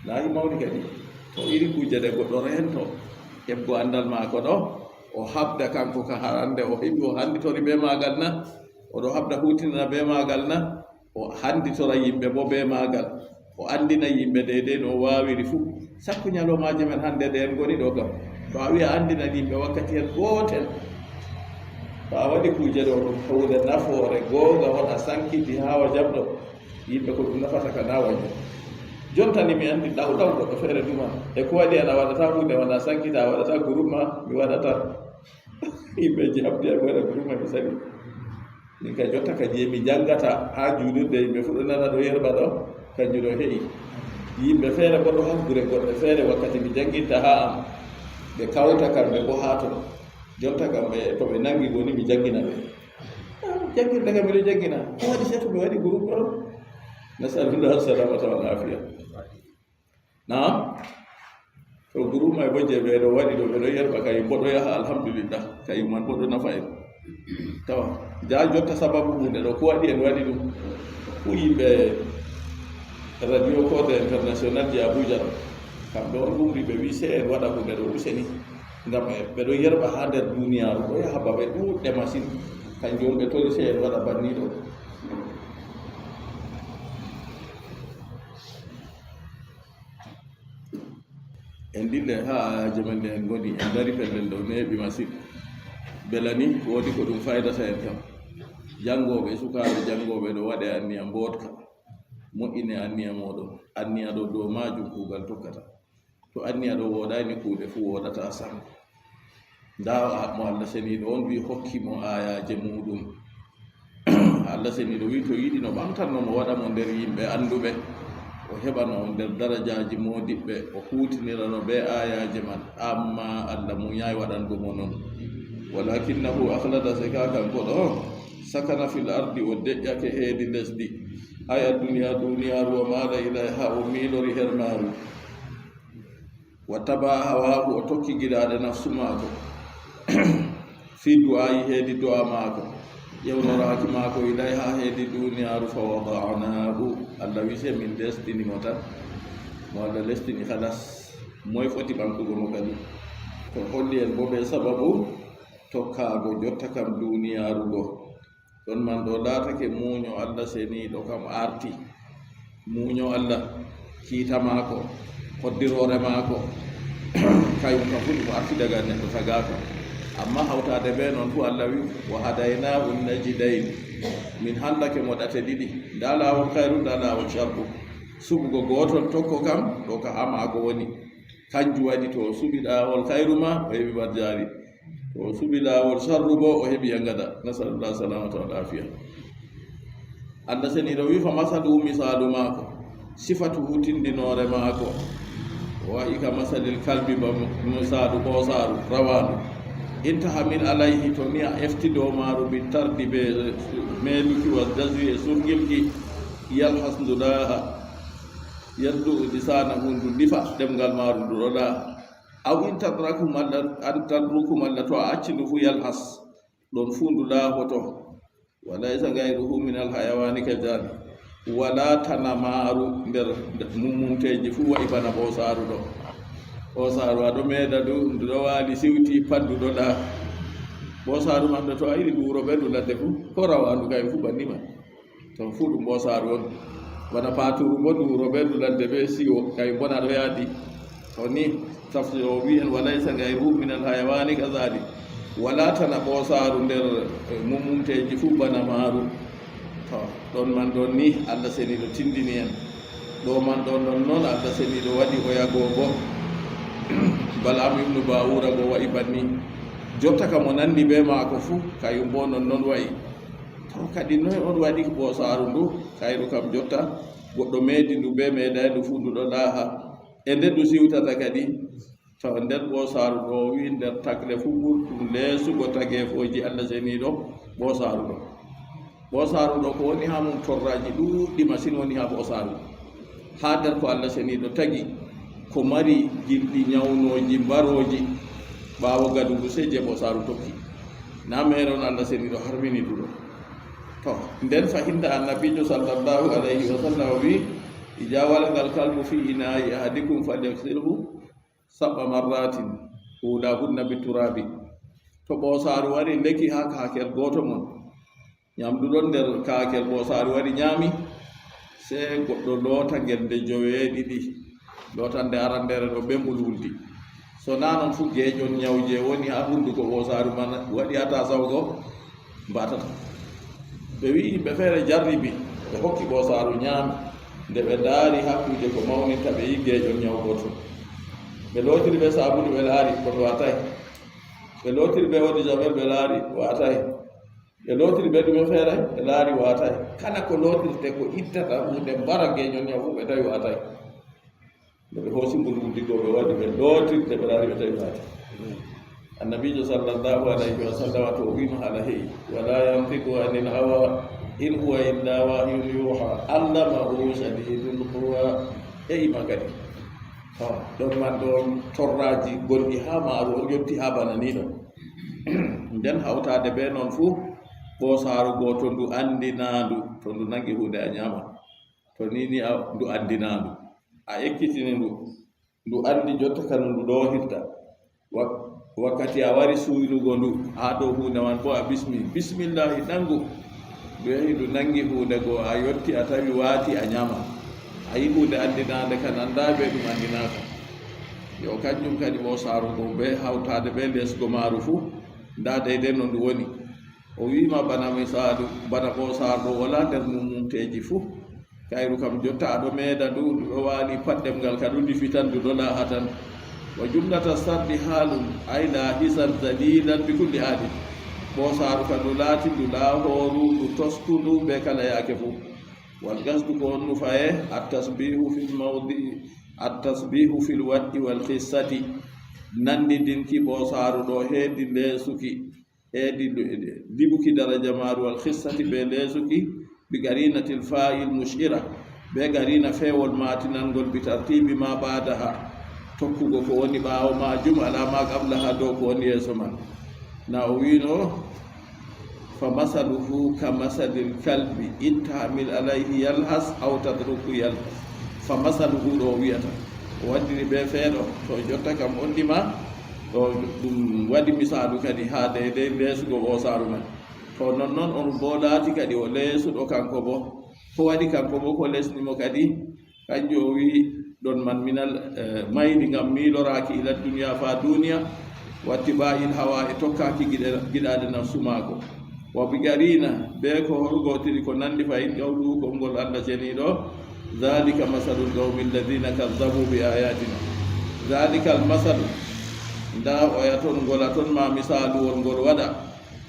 Na yi mawni kadi. To iri kuuje ɗe goɗɗo reento, heɓgo anndal maako ɗo, o haɓda kanko ka harande, o heɓi, o hannditori be maagal na? O ɗo haɓda huutinira be maagal na? O hannditora yimɓe bo be maagal. O anndina yimɓe deydey no o waawiri fuu. Sakko nyaloomaaje men hannde ɗe en ngoni ɗo kam. To a wi'a anndina yimɓe wakkati heen gootel. To a waɗi kuuje ɗo ɗum huunde nafoore goonga on a sankiti haa wajabɗo. Yimɓe ko ɗum nafata ka na wajo. Jonta ni mi anndi ɗaw ɗaw goɗɗo feere duma. E ko waɗi ana waɗata huunde wona sankita, a waɗata groupe ma, mi waɗata. Yimɓe ji habdi a waɗa groupe ma mi sali. Min ka jotta ka je mi janngata haa juulirde, yimɓe fuu ɗo nana ɗo yerɓa ɗo, kanjum ɗo he'i. Yimɓe feere bo ɗo haa gure goɗɗe feere wakkati mi jannginta haa am, ɓe kawta kamɓe bo haa ton. Jonta kam ɓe, to ɓe nanngi goni mi janngina ɓe. Ah, janngirde kam miɗo janngina. Ko waɗi sey to mi waɗi groupe ɗo? Nasalullah salamata wal afiya. Na? To groupe may bo je ɓe ɗo waɗi ɗo, ɓe ɗo yerɓa kay bo ɗo yaha, alhamdulillah. Kay man bo ɗo nafa en. Tawa, ja jotta sababu huunde ɗo, ko waɗi en waɗi ɗum? Ko yimɓe Radio Code International je Abuja ɗo. Kamɓe on umri ɓe wi sey en waɗa huunde ɗo useni. Ngam e ɓe ɗo yerɓa haa nder duniyaaru, ɗo yaha babe ɗuuɗɗe masin. Kanjum on ɓe tori sey en waɗa banni ɗo. En dille haa aayaje men ɗe en ngoni, en dari pellel ɗo neeɓi masin. Belani, woodi ko ɗum faydata en kam. Janngooɓe, sukaaɓe janngooɓe ɗo waɗe anniya mbooɗka. Moƴƴine anniya mooɗon. Anniya ɗo dow maajum kuugal tokkata. To anniya ɗo wooɗaani, kuuɗe fuu wooɗataa sam. Ndaa mo Allah Seniiɗo on wi hokki mo aayaaje muuɗum. Allah Seniiɗo wi to yiɗi no ɓamtanno mo, waɗa mo nder yimɓe annduɓe, o heɓano on nder darajaaji moodiɓɓe, o huutinirano bee aayaaje man. Ammaa Allah munyaayi waɗango mo non. Walakinnahu akhlada, sey ka kanko ɗo sakana fil ardi, o deƴƴake heedi lesdi. Ay addunya, duniyaaru, wa maala ilayha, o miilori her maaru. Wa taba hawahu, o tokki giɗaaɗe nafsu maako. Fi du'aa'i, heedi du'a maako. Ƴewnoraaki maako ilayha, heedi duniyaaru, fa wada'nahu. Allah wi sey min lesɗini mo tan. Mo Allah lesɗini, halas. Moy foti ɓamtugo mo kadi? To holli en bo be sababu tokkaago jotta kam duniyaaru go. Ɗon man ɗo laatake muuɲo Allah Seniiɗo kam arti. Muuɲo Allah, kiita maako, hoddiroore maako, kayum kam fuu ɗum arti daga neɗɗo tagaaka. Ammaa hawtaade bee non fuu Allah wi, "Wa hadaynaahu najdayn." Min handake mo ɗate ɗiɗi. Ndaa laawol kayru, ndaa laawol sharru. Suɓugo gootol tokko kam, ɗo ka haa maako woni. Kanjum waɗi to o suɓi laawol kayru ma, o heɓi barjaari. To o suɓi laawol sarru boo, o heɓi yangada. Nasalullah salamata wal afiya. Allah Seniiɗo wi, "Fa masaluhu, misaalu maako, sifatu hutindinoore maako, wa ika masalil kalbi, ba misaalu ɓoosaaru rawaandu. In tahamil alayhi, to ni a efti dow maaru, bi tardi, be meeluki, wa jazri, e surngilki, yalhas, ndu laaha." Yaddu lisanahu, ndu lifa ɗemngal maaru ndu ɗo laaha. Aw in tatraku, malla an tatruku, malla to a acci ndu fu, yalhas, ɗon fuu ndu laahoto. Wa laysa gayruhu min alhayawani kadhalik. Walaa tanamaaru nder mumumteeji fuu wa'i bana ɓoosaaru ɗo. Ɓoosaaru a ɗo meeda ndu, ndu ɗo waali siwti pat ndu ɗo laaha. Ɓoosaaru man ɗo to a yiɗi ndu wuro bee ndu ladde fuu, ko rawaandu kay fuu banni man. Ton fuu ɗum ɓoosaaru on. Bana paaturu boo ndu wuro bee ndu ladde bee siwo, kay bona ɗo yaadi. O ni tafsir o wi'i en, "Wa laysa gayruhu min alhayawani kadhalik." Walaa tana ɓoosaaru nder, eh, mumumteeji fuu bana maaru. To, ɗon man ɗon ni Allah seniiɗo tindini en. Ɗo man ɗon ɗon non Allah seniiɗo waɗi o yagoogo. Bal'am ibnu Ba'ura go wa'i banni. Jotta kam o nandi bee maako fuu, kayum boo non non wa'i. To kadi noy on waɗi ɓoosaaru ndu? Kayru kam jotta goɗɗo meedi ndu bee meedaay ndu fuu ndu ɗo laaha. E nde ndu siwtata kadi? To nder ɓoosaaru ɗo o wi'i nder tagle fuu ɓurɗum leesugo tageefooji Allah seniiɗo ɓoosaaru ɗo. Ɓoosaaru ɗo ko woni haa mum torraaji ɗuuɗɗi masin woni haa ɓoosaaru. Haa nder ko Allah seniiɗo tagi ko mari gilɗi nyawnooji mbarooji ɓaawo gadu ndu sey jey ɓoosaaru tokki. Na meere on Allah seniiɗo harmini ndu ɗo. To, nden fahinta annabiijo sallallahu alayhi wa sallam o wi'i, "Ija walagal kalbu fi ina'i ahadikum falyaghsilhu sab'a marratin, ulahunna biturabi." To ɓoosaaru wari leki haa kaakel gooto mon, nyamdu ɗon nder kaakel, ɓoosaaru wari nyaami, sey goɗɗo loota ngel nde joweeɗiɗi, loota nde arandeere ɗo bee mbulwuldi. So naa non fuu geeƴon nyaw je woni haa hunduko ɓoosaaru man waɗi haa taasawgo mbatata. Ɓe wi'i yimɓe feere jarribi, ɓe hokki ɓoosaaru nyaami. Nde ɓe ndaari haa kuuje ko mawninta, ɓe yi'i geeƴon nyaw gooto. Ɓe lootiri bee saabulu, ɓe laari ko waataay. Ɓe lootiri bee eau de javel, ɓe laari waataay. Ɓe lootiri bee ɗume feere, ɓe laari waataay. Kala ko lootirte ko ittata huunde mbara geeƴon nyaw fuu, ɓe tawi waataay. Nde ɓe hoosi mbulwuldi go ɓe waɗi, ɓe lootirde, ɓe laari ɓe tawi waataay. Annabiijo sallallahu alayhi wa sallam to o wi'no haala he'i, "Wala yantiqu anil hawa, in huwa illa wahyun yuha, allamahu shadidul quwa." He'i ma kadi. To, ɗon man ɗon torraaji gonɗi haa maaru on yotti haa bana nii ɗon. Nden hawtaade bee non fuu, ɓoosaaru go to ndu anndinaandu, to ndu nangi huunde a nyaama. To nii ni a, ndu anndinaandu. A ekkitini ndu. Ndu anndi jotta kano ndu ɗoohirta. Wak-, wakkati a wari suynugo ndu haa dow huunde man boo a bismi, "Bismillahi, nangu." Ndu yahi ndu nangi huunde go, a yotti a tawi waati a nyaama. A yi'i huunde anndinaande ka nanda bee ɗum anndinaaka. Yo kanjum kadi ɓoosaaru go bee hawtaade bee leesgo maaru fuu, ndaa deydey no ndu woni. O wi'i ma bana misaalu, bana ɓoosaaru ɗo walaa nder mumumteeji fuu. Kayru kam jotta a ɗo meeda ndu, ndu ɗo waali pat ɗemngal ka ndu lifi tan, ndu ɗo laaha tan. Wa jumlata sardi haalun, ay laahisan zalilan bi kulli haalin. Ɓoosaaru ka ndu laati ndu laahooru, ndu toskundu bee kala yaake fuu. Wal qasdu ko honnu faye, at-tasbihu fil mawdi, at-tasbihu fil wad'i wal qissati. Nanndidinki ɓoosaaru ɗo heedi leesuki. Heedi liɓuki daraja maaru, wal qissati bee leesuki, bi qarinatil fa'il mush'ira, bee qarina feewol maatinangol, bi tartibi ma ba'daha, tokkugo ko woni ɓaawo maajum, ala ma qablaha, dow ko woni yeeso man. Na o wi'no, "Fa masaluhu ka masalil kalbi, in tahmil alayhi yalhas, aw tatruku yalhas." Fa masaluhu ɗo o wi'ata, o waddiri bee feeɗo, to jotta kam on ɗima, ɗo ɗum waɗi misaalu kadi haa deydey leesugo ɓoosaaru man. To nonnon on boo laati kadi o leesuɗo kanko boo. Ko waɗi kanko boo, ko leesni mo kadi? Kanjum o wi'i, ɗon man minal, eh, mayni ngam miiloraaki ila duniya faa duniya, wattiba'il hawa e tokkaaki giɗe-, giɗaaɗe nafsu maako. Wa bi qarina, bee ko horgootiri ko nanndi fahin qawluhu, konngol Allah ceniiɗo, "Dhalika masalul qawmi alladhina kadhabu bi ayatina." Dhalikal masalu, ndaa oya ton, ngola ton ma misaaluwol ngol waɗa.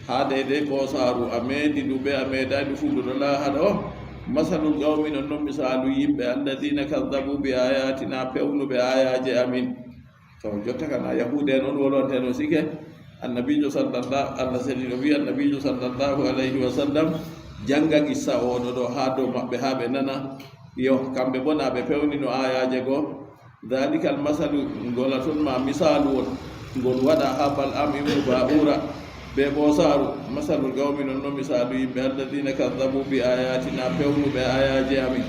Haa deydey ɓoosaaru, a meedi ndu bee a meedaay ndu fuu ndu ɗo laaha ɗo. Masalul qawmi, non non misaalu yimɓe, alladhina kadhabu bi ayatina, pewnuɓe aayaaje amin. To jotta kan a Yahuuda en on wolwanten o sike. Annabiijo sallallahu, Allah seniiɗo wi'i Annabiijo sallallahu alayhi wa sallam jannga qissa oo ɗo, ɗo haa dow maɓɓe haa ɓe nana. Yo, kamɓe bona ɓe pewnino aayaaje goo. Dhalika almasalu, ngola toon ma misaalu won, ngol waɗa haa Bal'am ibnu Ba'ura, be ɓoosaaru, masalul qawmi, non non misaalu yimɓe, alladhina kadhabu bi ayatina, pewnuɓe aayaaje amin.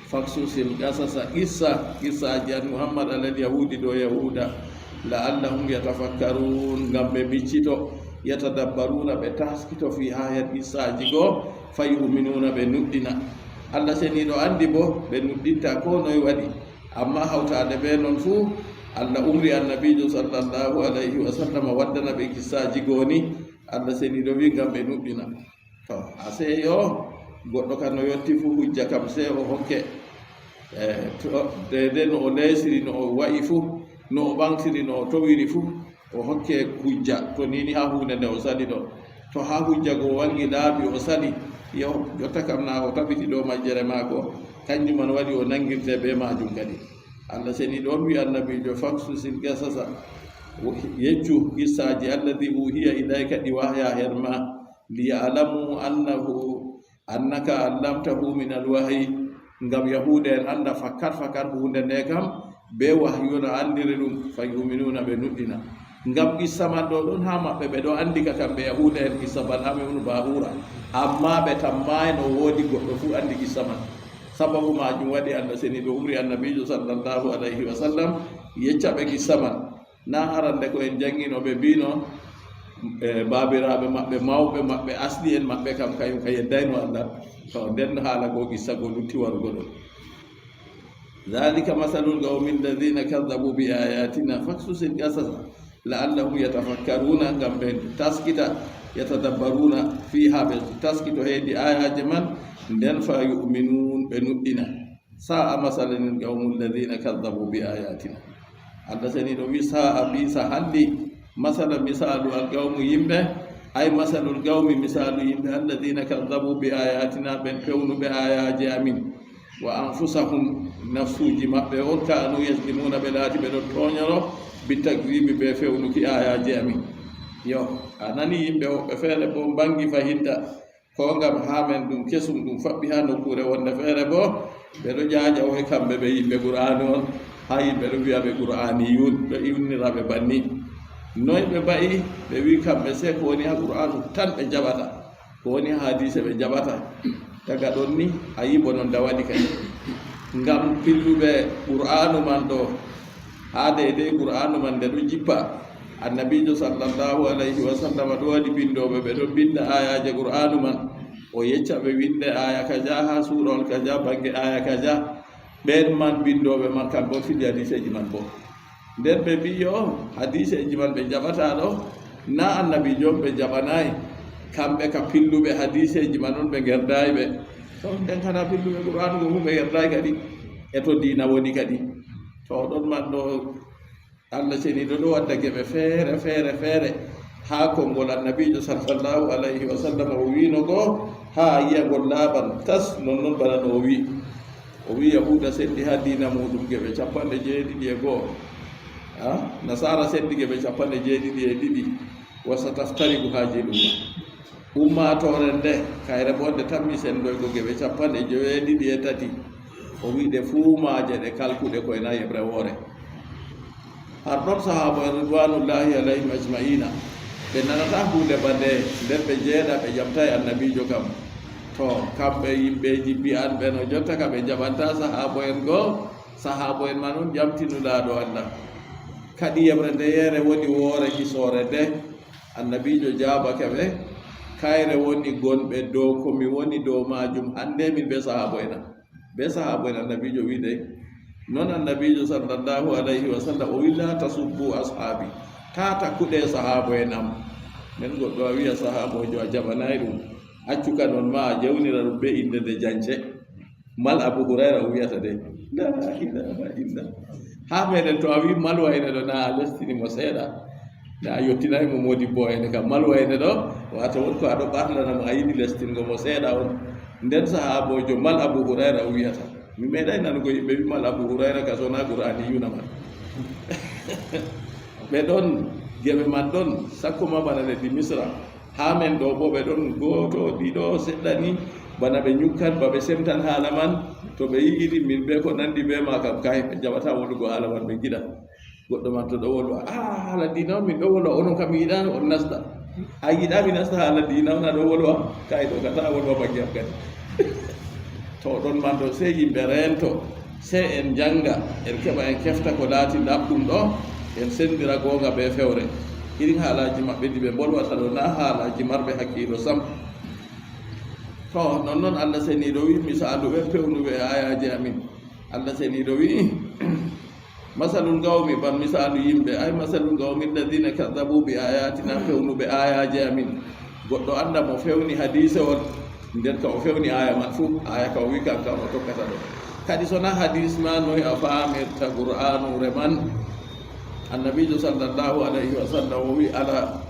Faksusil qasasa, qissa, qissaaji an Muhammad, alal yahudi, dow yahuuda, la'allahum yatafakkarun, ngam ɓe miccito, yatadabbaruna, ɓe taskito, fiha, her qissaaji goo, fa yu'minuna, ɓe nuɗɗina. Allah seniiɗo anndi boo ɓe nuɗɗinta koo noy waɗi. Amma hawtaade bee non fuu, Allah umri Annabiijo sallallahu alayhi wa sallam waddana ɓe qissaaji goo ni. Allah seniiɗo wi'i ngam ɓe nuɗɗina. To, a sey yo goɗɗo kam no yotti fuu hujja kam sey o hokke. E, to, deydey no o leesiri, no o wa'i fuu, no o ɓaŋgtiri, no o towiri fuu, o hokke hujja. To ni ni haa huunde nde o sali ɗo. To haa hujja go waŋgi laaɓi o sali, yo, jotta kam na o tabiti dow majjere maako, kanjum man waɗi o naŋgirte bee maajum kadi. Allah seniiɗo on wi'i Annabiijo, "Faksusil qasasa." Yeccu qissaaji, "alladhi uhiya ilayka," ɗi wahya her ma, "liya'lamu annahu, annaka allamtahu min alwahyi," ngam yahuuda en annda fakkat fakkat huunde nde kam, bee wahyu no anndiri ɗum, fa yu'minuna, ɓe nuɗɗina. Ngam qissa man ɗo ɗon haa maɓɓe, ɓe ɗo anndi ka kamɓe yahuuda en qissa Bal'am ibn Ba'ura, amma ɓe tammaay no woodi goɗɗo fuu anndi qissa man. Sababu maajum waɗi Allah seniiɗo umri Annabiijo sallallahu alayhi wa sallam yecca ɓe qissa man. Na arande ko en janngino ɓe mbino, e, baabiraaɓe maɓɓe, mawɓe maɓɓe, asli en maɓɓe kam, kayum ka yeddayno Allah. To nden haala go qissa go lutti warugo ɗo. Dhalika masalul qawmi alladhina kadhabu bi ayatina faksusil qasasa la'allahum yatafakkaruna, ngam ɓe taskita, yatadabbaruna fiha, ɓe taskito heedi ayaaje man, nden fa yu'minun, ɓe nuɗɗina. Sa'a masalan alqawmu alladhina kadhabu bi ayatina. Allah seniiɗo wi sa'a, bisa halli, masala, misaalu, alqawmu, yimɓe, ay masalul qawmi, misaalu yimɓe, alladhina kadhabu bi ayatina, ɓen pewnuɓe ayaaje amin, wa anfusahum, nafsuuji maɓɓe on, kanu yazlimuna, ɓe laati ɓe ɗon tooñoro, bi takdhibi, ɓe fewnuki ayaaje amin. Yo, a nani yimɓe woɓɓe feere boo mbaŋgi fahinta, ko ngam haa men ɗum kesum, ɗum faɓɓi haa nokkuure wonde feere boo, ɓe ɗo ƴaaƴa woy kamɓe ɓe yimɓe Qur'aanu on, haa yimɓe ɗo wi'a ɓe Qur'aaniyun, ɗo iwnira ɓe banni. Noy ɓe mba'i? Ɓe wi'i kamɓe sey ko woni haa Qur'aanu tan ɓe jaɓata, ko woni haa hadiise ɓe jaɓata. Daga ɗon ni, a yi'i boo non da waɗi kadi. Ngam pilluɓe Qur'aanu man ɗo, haa deydey Qur'aanu man nde ɗo jippa, Annabiijo sallallahu alayhi wa sallam ɗo waɗi binndooɓe, ɓe ɗon binnda aayaaje Qur'aanu man. O yecca ɓe winnde aaya kaja haa suurawol kaja, bannge aaya kaja. Ɓeen man binndooɓe man kamɓe on fidi hadiiseeji man boo. Nden ɓe mbi'i yo hadiiseeji man ɓe jaɓataa ɗo, na Annabiijo on ɓe jaɓanaay. Kamɓe ka pilluɓe hadiiseeji man on ɓe ngerdaayi ɓe. To nden kana pilluɓe Qur'aanu go fuu ɓe ngerdaayi kadi. E to diina woni kadi. To ɗon man ɗo Allah seniiɗo ɗo wadda geɓe feere, feere, feere. Haa konngol Annabiijo sallallahu alayhi wa sallam o wi'no go, haa yi'a ngol laaɓan tas, non non bana no o wi'i. O wi'i Yahuuda sendi haa diina muuɗum geɓe cappanɗe jeeɗiɗi e go'o. Ah, Nasaara sendi geɓe cappanɗe jeeɗiɗi e ɗiɗi. Wa sataftariqu haazihil umma. Ummaatoore nde, kayre boo nde tammi sendoygo geɓe cappanɗe joweeɗiɗi e tati. O wi'i ɗe fuu maaje ɗe kalkuɗe koy na yeɓre woore. Har ɗon sahaaba en ridwanullahi alayhim ajma'ina, ɓe nanataa huunde ba nde, nden ɓe njeeɗa, ɓe ƴamtaay Annabiijo kam. To, kamɓe yimɓeeji mbi'anɓe no jotta ka ɓe njaɓantaa sahaaba en goo, sahaaba en man on ƴamti Nulaaɗo Allah. Kadi yeɓre ndeyeere woni woore hisoore nde, Annabiijo jaabake ɓe, kayre woni gonɓe dow ko mi woni dow maajum hannde min bee sahaaba en am. Bee sahaaba en Annabiijo wi'i dey. Non Annabiijo sallallahu alayhi wa sallam o wi'i, "Laa tasubbu ashaabi." Taa takkuɗe sahaaba en am. Nden goɗɗo a wi'a sahaaboojo a jaɓanaay ɗum. Accu ka non ma a jawnira ɗum bee innde nde jance. Mal Abu Hurayra o wi'ata de. Laa ilaaha illa. Haa meɗen to a wi'i Mal Wayne ɗo na a lestini mo seeɗa. Na a yottinaay mo Moodibbo Wayne kam. Mal Wayne ɗo, waato won ko a ɗo ɓarnana mo a yiɗi lestingo mo seeɗa on. Nden sahaaboojo Mal Abu Hurayra o wi'ata. Mi meeɗaay nanugo yimɓe wi'i Mal Abu Hurayra ka so na Qur'aaniyuuna man. Ɓe ɗon, geɓe man ɗon, sakko ma bana leddi Misra. Haa men ɗo boo ɓe ɗon gooto, ɗiɗo, seɗɗa ni. Bana ɓe ñukkan, ba ɓe semtan haala man, to ɓe yi'iri min be ko nandi be ma kam, kay, ɓe jaɓata wolugo haala man, ɓe ngiɗa. Goɗɗo man to ɗo wolwa, "Ah, haala diina on min ɗo wolwa, onon kam mi yiɗa on nasta. A yiɗa mi nasta haala diina on a ɗo wolwa, kay ɗo ka ta wolwa bangi am kadi." To ɗon man ɗo, sey yimɓe reento, sey en njanga, en keɓa en kefta ko laati laaɓɗum ɗo, en sendira goonga be fewre. Irin haalaaji maɓɓe ɗi ɓe mbolwata ɗo, na haalaaji marɓe hakkiilo sam. To, nonnon Allah seniiɗo wi'i, misaalu ɓe pewnuɓe e aayaaje amin. Allah seniiɗo wi'i, "Masalul qawmi," ban misaalu yimɓe, ay, "masalul qawmi alladhina kadhabu bi ayatina," pewnuɓe aayaaje amin. Goɗɗo annda mo fewni hadiisewol, nden ka o fewni aaya man fuu, aaya ka o wi'i kan, kan o tokkata ɗo. Kadi so na hadiis ma, noy a faamirta Qur'aanuure man? Annabiijo sallallahu alayhi wa sallam o wi'i, "Ala,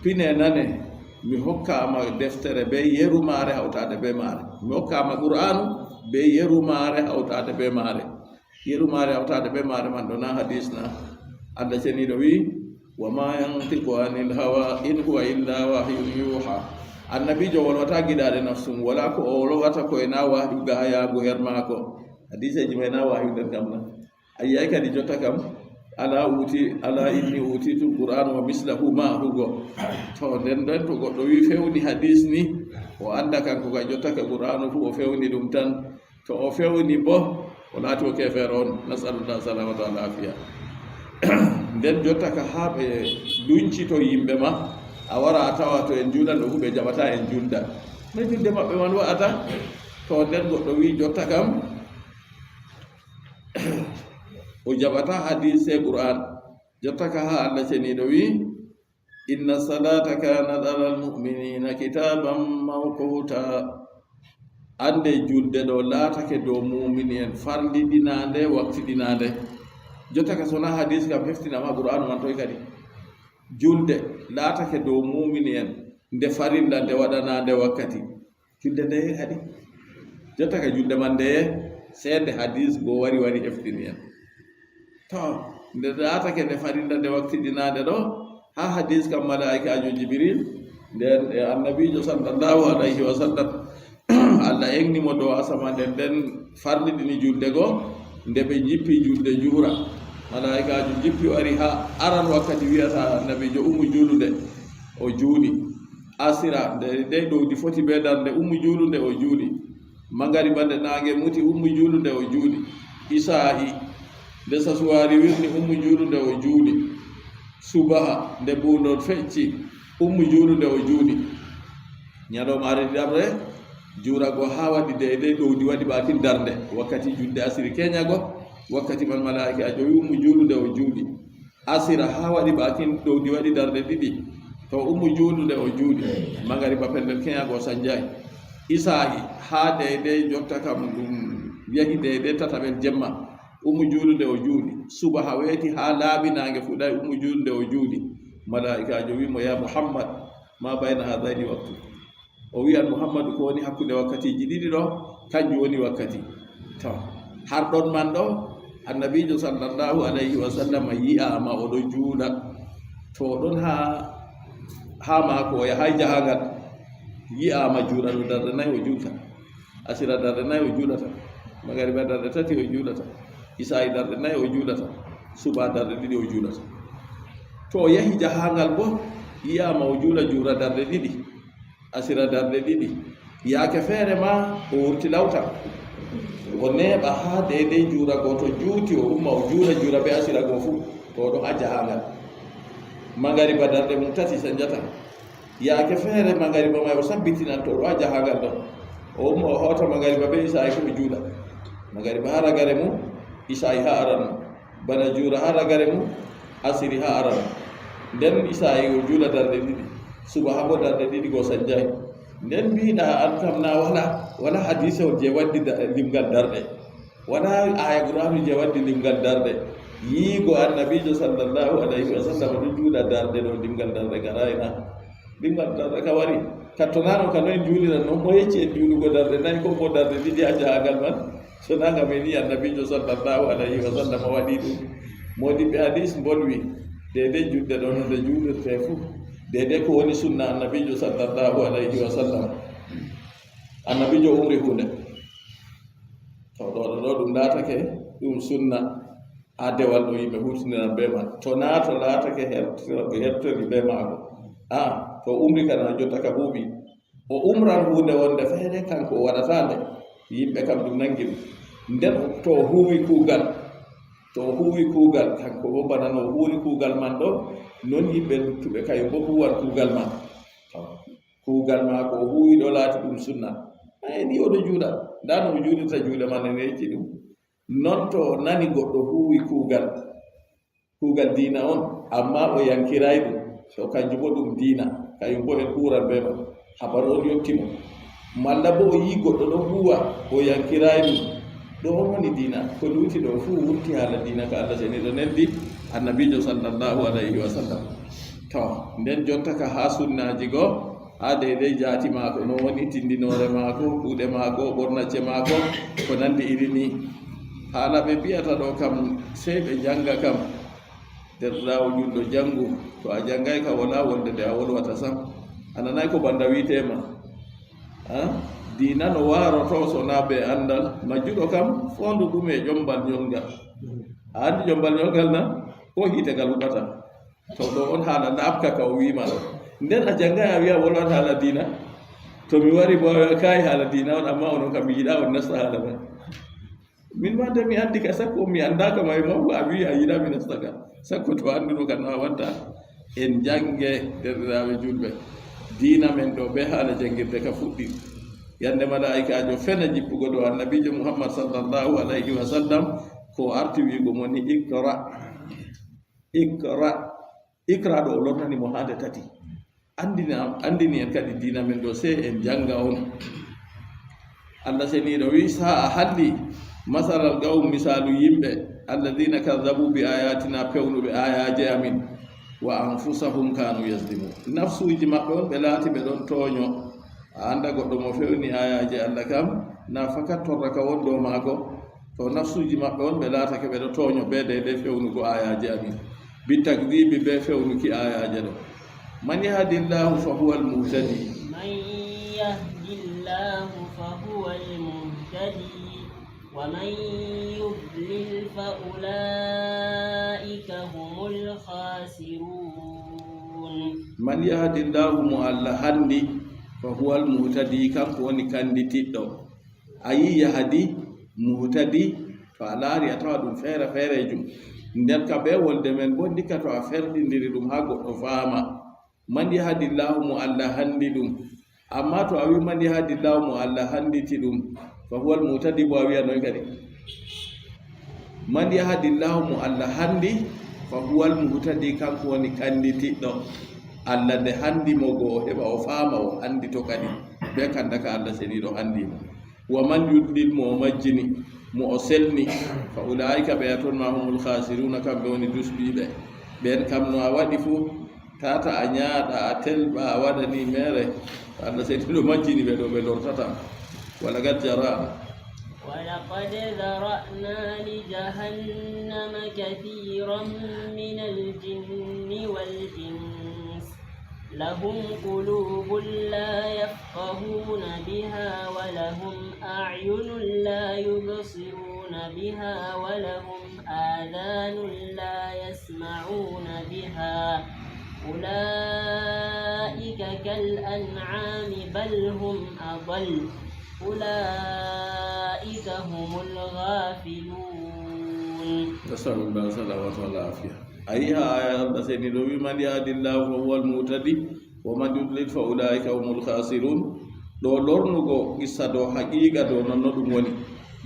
pine nane, mi hokkaama deftere be yeru maare hawtaade be maare. Mi hokkaama Qur'aanu be yeru maare hawtaade be maare." Yeru maare hawtaade be maare man ɗo na hadiis na? Allah seniiɗo wi'i, "Wa ma yantiqu anil hawa in huwa illa wahyun yuha." Annabiijo wolwata giɗaaɗe nafsu mum, wala ko o wolwata ko e na wahyu gayaagu her maako. Hadiiseeji may na wahyu nder kam na? A yi'ay kadi jotta kam, "Ala uti, ala inni utitul Qur'ana wa mislahu ma'ahu" go. To nden nden to goɗɗo wi'i fewni hadiis ni, o annda kanko ka jotta ka Qur'aanu fuu o fewni ɗum tan. To o fewni bo, o laati o keefeero on. Nas'alullah salamata wal afiya. Nden jotta ka haa ɓe duncito yimɓe ma, a wara a tawa to en juulan ɗo fuu ɓe jaɓata en julda. No julde maɓɓe man wa'ata? To nden goɗɗo wi'i jotta kam, o jaɓata hadiis e Qur'an. Jotta ka haa Allah seniiɗo wi'i, "Inna salata kanat alal mu'minina kitaban mawquta." Annde julde ɗo laatake dow muumini en farliɗinaande, waktidinaande. Jotta ka so na hadiis kam heftina ma Qur'aanu man toy kadi. Julde laatake dow muumini en nde farilla, nde waɗanaande wakkati. Julde ndeye kadi? Jotta ka julde man ndeye? Seede hadiis go wari, wari heftini en. To, nde laatake nde farilla nde waktidinaande ɗo, haa hadiis kam malaa'ikaajo Jibril, nden e Annabiijo sallallahu alayhi wa sallam, Allah egni mo dow asama nden, nden farliɗini julde go, nde ɓe njippi julde juura. Malaa'ikaajo jippi o ari haa aran wakkati wi'ata Annabiijo, "Ummu juulude." O juuli. Asira, nde, nde ɗowdi foti be darnde, ummu juulude o juuli. Mangariba nde naange muti, ummu juulude o juuli. Isaa'i, nde sasuwaari wirni, ummu juulude o juuli. Subaha, nde buulol fecci, ummu juulude o juuli. Ñalawmaare ɗiɗaɓre, juurago haa waɗi deydey ɗowdi waɗi baakin darnde. Wakkati julde asiri keñago, wakkati man malaa'ikaajo wi ummu juulude o juuli. Asira haa waɗi baakin ɗowdi waɗi darɗe ɗiɗi. To ummu juulude o juuli. Mangariba pellel keñago o sanjaay. Isaa'i haa deydey jotta kam ɗum yahi deydey tataɓel jemma. Ummu juulude o juuli. Subaha weeti haa laaɓi naange fuɗaay, ummu juulude o juuli. Malaa'ikaajo wi mo, "Ya Muhammad, ma bayna haadayni waktu." O wi'an Muhammadu ko woni hakkunde wakkatiiji ɗiɗi ɗo, kanjum woni wakkati. To, har ɗon man ɗo, Annabiijo sallallahu alayhi wa sallam yi'aama o ɗo juula. To o ɗon haa, haa maako, o yahaay jahaangal, yi'aama juulano darɗe nayi o juulta. Asira darɗe nayi o juulata. Magariba darɗe tati o juulata. Isaa'i darɗe nayi o juulata. Suba darɗe ɗiɗi o juulata. To o yahi jahaangal bo, yi'aama o juula juura darɗe ɗiɗi. Asira darɗe ɗiɗi. Yaake feere ma o wurti lawtal. O neeɓa haa deydey juura gooto juuti, o umma o juula juura be asira goo fuu. To o ɗon acca haa ngal. Mangariba darɗe mum tati sanjata. Yaake feere mangariba may o sabbitinan to o ɗo acca haa ngal ɗon. O umma o hawta mangariba be isaa'i fuu o juula. Mangariba haa ragare mum, isaa'i haa aran mum. Bana juura haa ragare mum, asiri haa aran. Nden isaa'i o juula darɗe ɗiɗi, subaha boo darɗe ɗiɗi go sanjaay. Nden mbiiɗa an kam na wala, wala hadiisewol jey waddi da-, limgal darɗe. Wala aaya Qur'aanu jey waddi limgal darɗe. Yiigo Annabiijo sallallahu alayhi wa sallam ɗon juula darɗe ɗo limgal darɗe garaay na. Limgal darɗe ka wari. Katto nano ka noy juuliran non mo yecci en juulugo darɗe nayi ko mo darɗe ɗiɗi a jahaangal man. So na ngam en yi Annabiijo sallallahu alayhi wa sallam waɗi ɗum. Moodiɓɓe hadiis mbolwi, deydey julde ɗo no nde juulirtee fuu. Deydey ko woni sunna Annabiijo sallallahu alayhi wa sallam. Annabiijo umri huunde. To ɗo, ɗo, ɗo ɗum laatake ɗum sunna haa dewal ɗo yimɓe huutindiran bee man. To naa to laatake hertor-, hertori bee maako. A, to umri kana jotta ka huuɓi. O umran huunde wonde feere kanko o waɗata nde. Yimɓe kam ɗum nangi ɗum. Nden to o huuwi kuugal, to o huuwi kuugal, kanko bo bana no o huuwi kuugal man ɗo, non yimɓe luttuɓe kayum bo huuwan kuugal man. To kuugal maako o huuwi ɗo laati ɗum sunna. Ay, ni o ɗo juuɗa. Ndaa no o juuɗirta juuɗe man e neeci ɗum. Non to o nani goɗɗo huuwi kuugal, kuugal diina on, ammaa o yankiraay ɗum, to kanjum bo ɗum diina, kayum bo en huuran bee man. Habaru on yotti mo. Malla bo o yi'i goɗɗo ɗo huuwa, o yankiraay ɗum. Ɗo on woni diina, ko luuti ɗo fuu wurti haala diina ka Allah seniiɗo neldi Annabiijo sallallahu alayhi wa sallam. To, nden jotta ka haa sunnaaji go, haa deydey jaati maako no woni, tindinoore maako, kuuɗe maako, ɓornacce maako, ko nanndi iri ni. Haala ɓe mbi'ata ɗo kam, sey ɓe njannga kam. Deerɗiraawo juulɗo, janngu. To a janngaay ka, walaa wolde nde a wolwata sam. A nanaay ko banda wi'etee ma. A? Diina no waaroto so naa bee anndal. Majjuɗo kam, foondu ɗum e ƴommbal ñolngal. A anndi ƴommbal ñolngal na? Ko hiite ngal huɓata. To ɗo on haala laaɓka ka o wi'i ma ɗo. Nden a janngaay a wi'a wolwan haala diina. To mi wari bo a wi'a kaay haala diina on, ammaa onon kam mi yiɗaa on nasta haala man. Min ma nde mi anndi ka sakko mi anndaaka may mawɗo a wi'i a yiɗaa mi nasta ka. Sakko to a annduno ka no a watta. En jannge deerɗiraaɓe juulɓe. Diina men ɗo bee haala janngirde ka fuɗɗi. Yannde malaa'ikaajo fena jippugo dow Annabiijo Muhammad sallallahu alayhi wa sallam ko o arti wi'ugo mo ni iqra. Iqra, iqra ɗo o lornani mo haa nde tati. Anndina, anndini en kadi diina men ɗo, sey en jannga on. Allah seniiɗo wi'i, saa'a halli, masalal qawm, misaalu yimɓe, alladina kaddabu bi ayatina, pewnuɓe aayaaje amin, wa anfusahum kanu yazlimun. Nafsuuji maɓɓe on ɓe laati ɓe ɗon tooño. A annda goɗɗo mo fewni aayaaje Allah kam, na fakat torra ka won dow maako. To nafsuuji maɓɓe on ɓe laatake ɓe ɗo tooño bee deydey fewnugo aayaaje amin. Bi takdibi bee fewnuki aayaaje ɗo. Man yahdillahu fa huwa al-muhtadi. من يهد الله فهو المهتدي ومن يضلل فأولئك هم الخاسرون. Man yahdillahu, mo Allah hanndi, fa huwa al-muhtadi, kanko woni kannditiɗɗo. A yi'i yahdi, muhtadi, to a laari a tawa ɗum feere feereejum. Nden ka bee wolde men boo, ndikka to a ferɗindiri ɗum haa goɗɗo faama. Man yahdillahu, mo Allah hanndi ɗum. Ammaa to a wi'i man yahdillahu, mo Allah hannditi ɗum, fa huwal muhtadi, bo a wi'a noy kadi? Man yahdillahu, mo Allah hanndi, fa huwal muhtadi, kanko woni kannditiɗɗo. Allah nde hanndi mo go o heɓa o faama o anndito kadi. Bee kanda ka Allah seniiɗo hanndi mo. Wa man yudlil, mo o majjini, mo o selni, fa ulaa'ika, ɓe a ton ma humul khasiruna, kamɓe woni dusbiiɓe. Ɓen kam no a waɗi fuu, tata a ñaaɗa, a telɓa, a waɗani meere, Allah seniiɗo majjini ɓe ɗo ɓe lortata. Wa laqad zara'na. ولقد ذرأنا لجهنم كثيرا من الجن والإنس لهم قلوب لا يفقهون بها ولهم أعين لا يبصرون بها ولهم آذان لا يسمعون بها أولئك كالأنعام بل هم أضل أولئك هم الغافلون. نسأل الله السلامة والعافية. A yi'a aya Allah seniiɗo wi, man yahdillahu fa huwal muhtadi, wa man yudlil fa ulaa'ika humul khasirun. Ɗo lornugo qissa dow haqiiqa dow non no ɗum woni.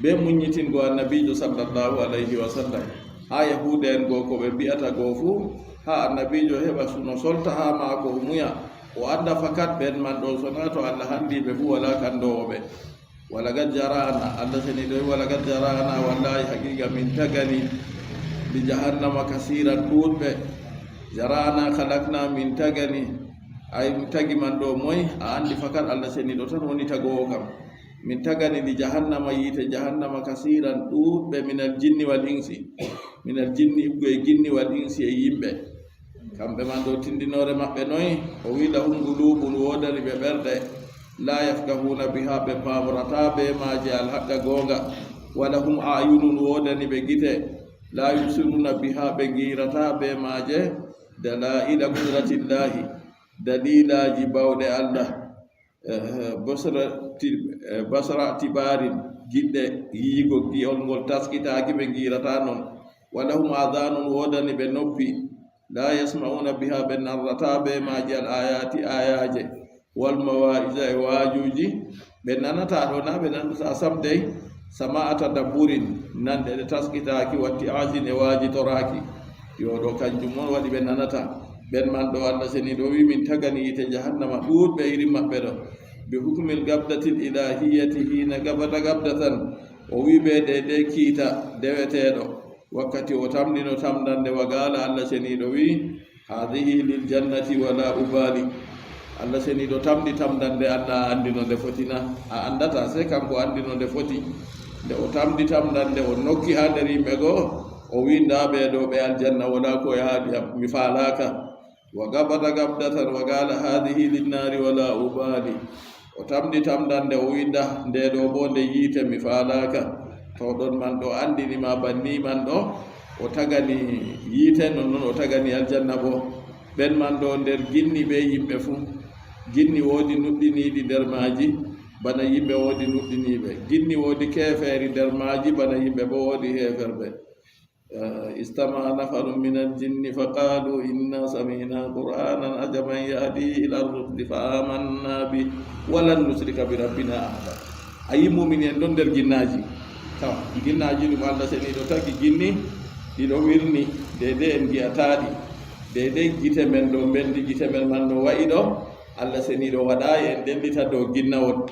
Bee muññitingo Annabiijo sallallahu alayhi wa sallam, haa Yahuuda en go ko ɓe mbi'ata go fuu, haa Annabiijo heɓa suno solta haa maako o muya, o annda fakat ɓen man ɗo, sonaa to Allah hanndi ɓe fuu walaa kanndoowo ɓe. Walaqad zara'na, Allah seniiɗo wi, walaqad zara'na, wallaahi haqiiqa min tagani, li jahannama kasiiran, ɗuuɗɓe. Zara'na, khalaqna, min tagani, ay mi tagi man ɗo moy? A anndi fakat Allah seniiɗo tan woni tagoowo kam. Min tagani li jahannama, yiite jahannama, kasiiran, ɗuuɗɓe, minal jinni wal insi, minal jinni, ibgo e jinni, wal insi e yimɓe. Kamɓe man ɗo tindinoore maɓɓe noy? O wi, lahum qulubun, woodani ɓe ɓerɗe, La yafqahuna biha, ɓe paamrataa bee maaje alhaqa goonga. Wa lahum a'yunun, woodani ɓe gite. La yubsiruna biha, ɓe ngiirataa bee maaje. Dalaa'ila qudratillahi, daliilaaji baawɗe Allah. Eh, basra ti-, eh, basra tibarin, giɗɗe yi'igo gi'ol ngol taskitaaki, ɓe ngiirataa non. Wa lahum adhanun, woodani ɓe noppi. La yasma'una biha, ɓe nanrataa bee maaji al ayati, ayaaje. Wal mawa'iza, e waajuuji, ɓe nanataa ɗo, na ɓe nanataa sam dey. Sama'a tadabburin, nanɗe ɗe taskitaaki, watti'azin, e waajitoraaki. Yo ɗo kanjum on waɗi ɓe nanataa. Ɓen man ɗo Allah seniiɗo wi'i, min tagani yiite jahannama ɗuuɗɓe irin maɓɓe ɗo. Bi hukmil gabdatil ilahiyati hina gabata gabdatan. O wi'i ɓe deydey kiita deweteeɗo. Wakkati o tamndino tamndande, wa gaala, Allah seniiɗo wi'i, hadhihi lil jannati wa la ubali. Allah seniiɗo tamndi tamndande, Allah anndi no nde foti na? A anndataa, sey kanko anndi no nde foti. Nde o tamndi tamndande, o nokki haa nder yimɓe goo, o wi'i, ndaa ɓee ɗo ɓe aljanna, wala ko yaadi am, mi faalaaka. Wa gabata gabdatan wa gaala, hadhihi lin nari wa la ubali. O tamndi tamndande, o wi'i, ndaa, nde ɗo boo nde yiite, mi faalaaka. To ɗon man ɗo anndini ma banni man ɗo, o tagani yiite, non non o tagani aljanna boo. Ɓen man ɗo nder ginni bee yimɓe fuu. Ginni woodi nuɗɗiniiɗi nder maaji, bana yimɓe woodi nuɗɗiniiɓe. Ginni woodi keefeeri nder maaji, bana yimɓe boo woodi heeferɓe. Eh, istama'a nafarun minal jinni faqalu inna sami'na qur'anan ajaban yahdi ila rushdi fa amanna bi wa lan nushrika bi rabbina ahada. A yi muumini en ɗon nder ginnaaji. Tawa ginnaaji ɗum Allah seniiɗo tagi ginni, ɗi ɗo wirni, deydey en ngi'ataa ɗi. Deydey gite men ɗo mbendi, gite men man no wa'i ɗo, Allah seniiɗo waɗaayi en ɗellita dow ginnawol.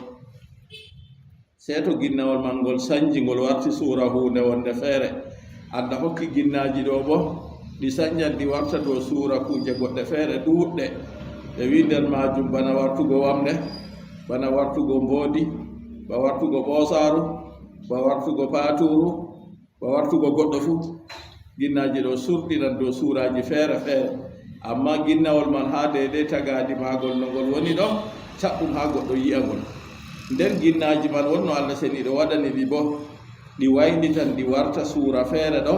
Sey to ginnawol man ngol sanji, ngol warti suura huunde wonde feere. Allah hokki ginnaaji ɗo boo, ɗi sanjan, ɗi warta dow suura kuuje goɗɗe feere ɗuuɗɗe. Ɓe wi'i nder maajum bana wartugo wamnde, bana wartugo mboodi, ba wartugo ɓoosaaru, ba wartugo paatuuru, ba wartugo goɗɗo fuu. Ginnaaji ɗo surɗiran dow suuraaji feere feere. Ammaa ginnawol man, haa deydey tagaadi maagol no ngol woni ɗo, caɗɗum haa goɗɗo yi'a ngol. Nden ginnaaji man wonno Allah seniiɗo waɗani ɗi boo, ɗi waylitan, ɗi warta suura feere ɗo,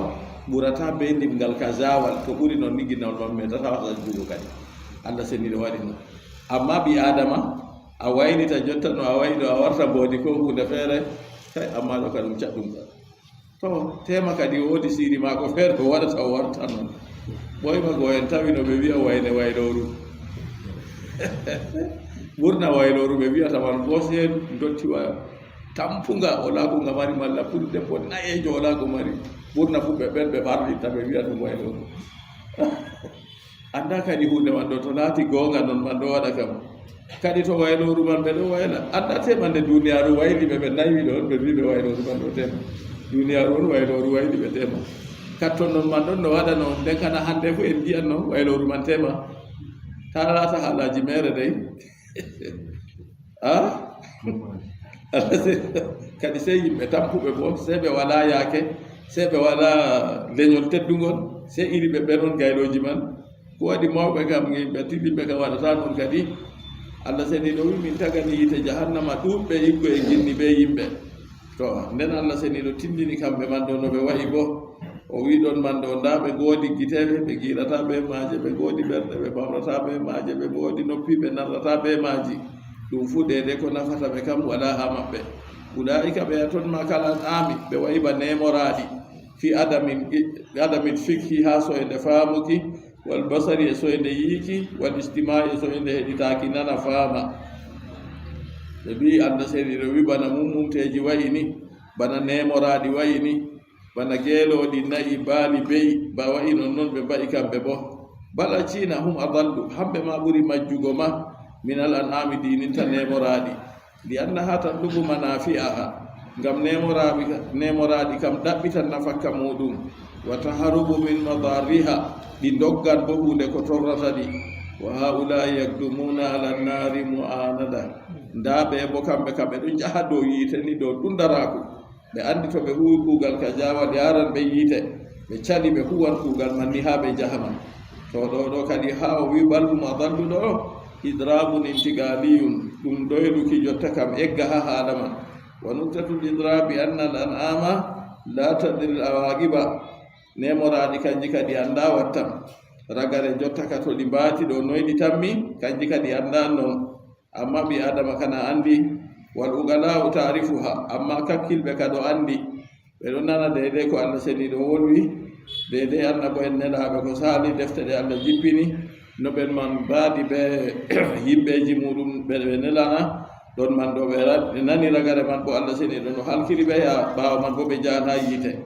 ɓurataa bee limgal ka jaawal. To ɓuri non ni, ginnawol man meetataa sanjugo kadi. Allah seniiɗo waɗi non. Ammaa ɓii Aadama, a waylita jotta no a wa'i ɗo, a warta mboodi koo huunde feere, kay, ammaa ɗo ka ɗum caɗɗum ka. To, teema kadi woodi siiri maako feere o waɗata, o warta non. Ɓooyma go en tawi no ɓe wi'a wayne waylooru. Ɓurna waylooru ɓe wi'ata man boo sey ndottiwa tampunga, walaa ko nga mari, malla pullo debbo nayeejo walaa ko mari. Ɓurna fuu ɓe ɓen ɓe ɓarlitta ɓe wi'a ɗum waylooru. Anndaa kadi huunde man ɗo, to laati goonga non man ɗo waɗa kam. Kadi to waylooru man ɓe ɗo wayla. Anndaa teema nde duniyaaru wayli ɓe, ɓe naywi ɗo, ɓe mbii ɓe waylooru man ɗo teema. Duniyaaru on waylooru wayli ɓe teema. Katton non man ɗon no waɗa non, nden kana hannde fuu en ngi'an non waylooru man teema. Taa laata haalaaji meere dey. Ah? Kadi sey yimɓe tampuɓe boo, sey ɓe walaa yaake, sey ɓe walaa lenyol teddungol, sey iri ɓe ɓen on gaylooji man. Ko waɗi mawɓe kam, yimɓe tiliɓe kam waɗataa non kadi. Allah seniiɗo wi'i, min tagani yiite jahannama ɗuuɗɓe iggo e ginni bee yimɓe. To, nden Allah seniiɗo tindini kamɓe man ɗo no ɓe wa'i boo. O wi'i ɗon man ɗo, ndaa ɓe ngoodi gite, ɓe ngiirataa bee maaje, ɓe ngoodi ɓerɗe, ɓe paamrataa bee maaje, ɓe ngoodi noppi, ɓe nanrataa bee maaji. Ɗum fuu deydey ko nafata ɓe kam walaa haa maɓɓe. Ulaa'ika ɓe ton ma kal an'aami, ɓe wa'i ba neemoraaɗi. Fi adamin, adamin fikhi, haa soyde faamuki, wal basari, e soyde yiiki, wal istimaa'i, e soyde heɗitaaki, nana faama. Ɓe mbi'i Allah seniiɗo wi'i bana mummumteeji wa'i ni, bana neemoraaɗi wa'i ni, bana geelooɗi, na'i, baali, be'i, ba wa'i non non ɓe mba'i kamɓe boo. Bal acciina hum adallu, hamɓe ma ɓuri majjugo ma, minal an'aami, diininta neemoraaɗi. Li annaha tatlubu manafi'aha, ngam neemoraaɗi, neemoraaɗi kam ɗaɓɓitan nafakka muuɗum. Wa taharubu min madarriha, ɗi ndoggan boo huunde ko torrata ɗi. Wa ha'ulaa'i yaqdumuuna ala nnaari mu'aanada. Ndaa ɓe boo kamɓe kam ɓe ɗon njaha dow yiite ni dow ɗum daraaku. Ɓe anndi to ɓe huuwi kuugal ka jaawal yaaran ɓe yiite, ɓe cali ɓe huuwan kuugal man ni haa ɓe njaha man. To ɗo, ɗo kadi haa o wi'i bal hum adallu ɗo, Idrabun intiqaliyun, ɗum doyluki jotta kam egga ha haala man. Wa nuktatul idrabi anna al an'ama la tadri al awaqiba. Nemoraaɗi kanji kadi anndaa wattam. Ragare jotta ka to ɗi mbaati ɗo noy ɗi tammi, kanji kadi anndaa non. Amma ɓii Aadama kana anndi, wal uqala'u ta'rifuha, amma kakkilɓe ka ɗo anndi. Ɓe ɗon nana deydey ko Allah seniiɗo wolwi, deydey annabo en nelaaɓe ko saali defte ɗe Allah jippini, no ɓen man mbaadi be yimɓeeji muɗum ɓe ɓe nelana, ɗon man ɗo ɓe ra-, ɓe nani ragare man bo Allah seniiɗo no halkiri ɓe, yaa ɓaawo man bo ɓe jaan haa yiite.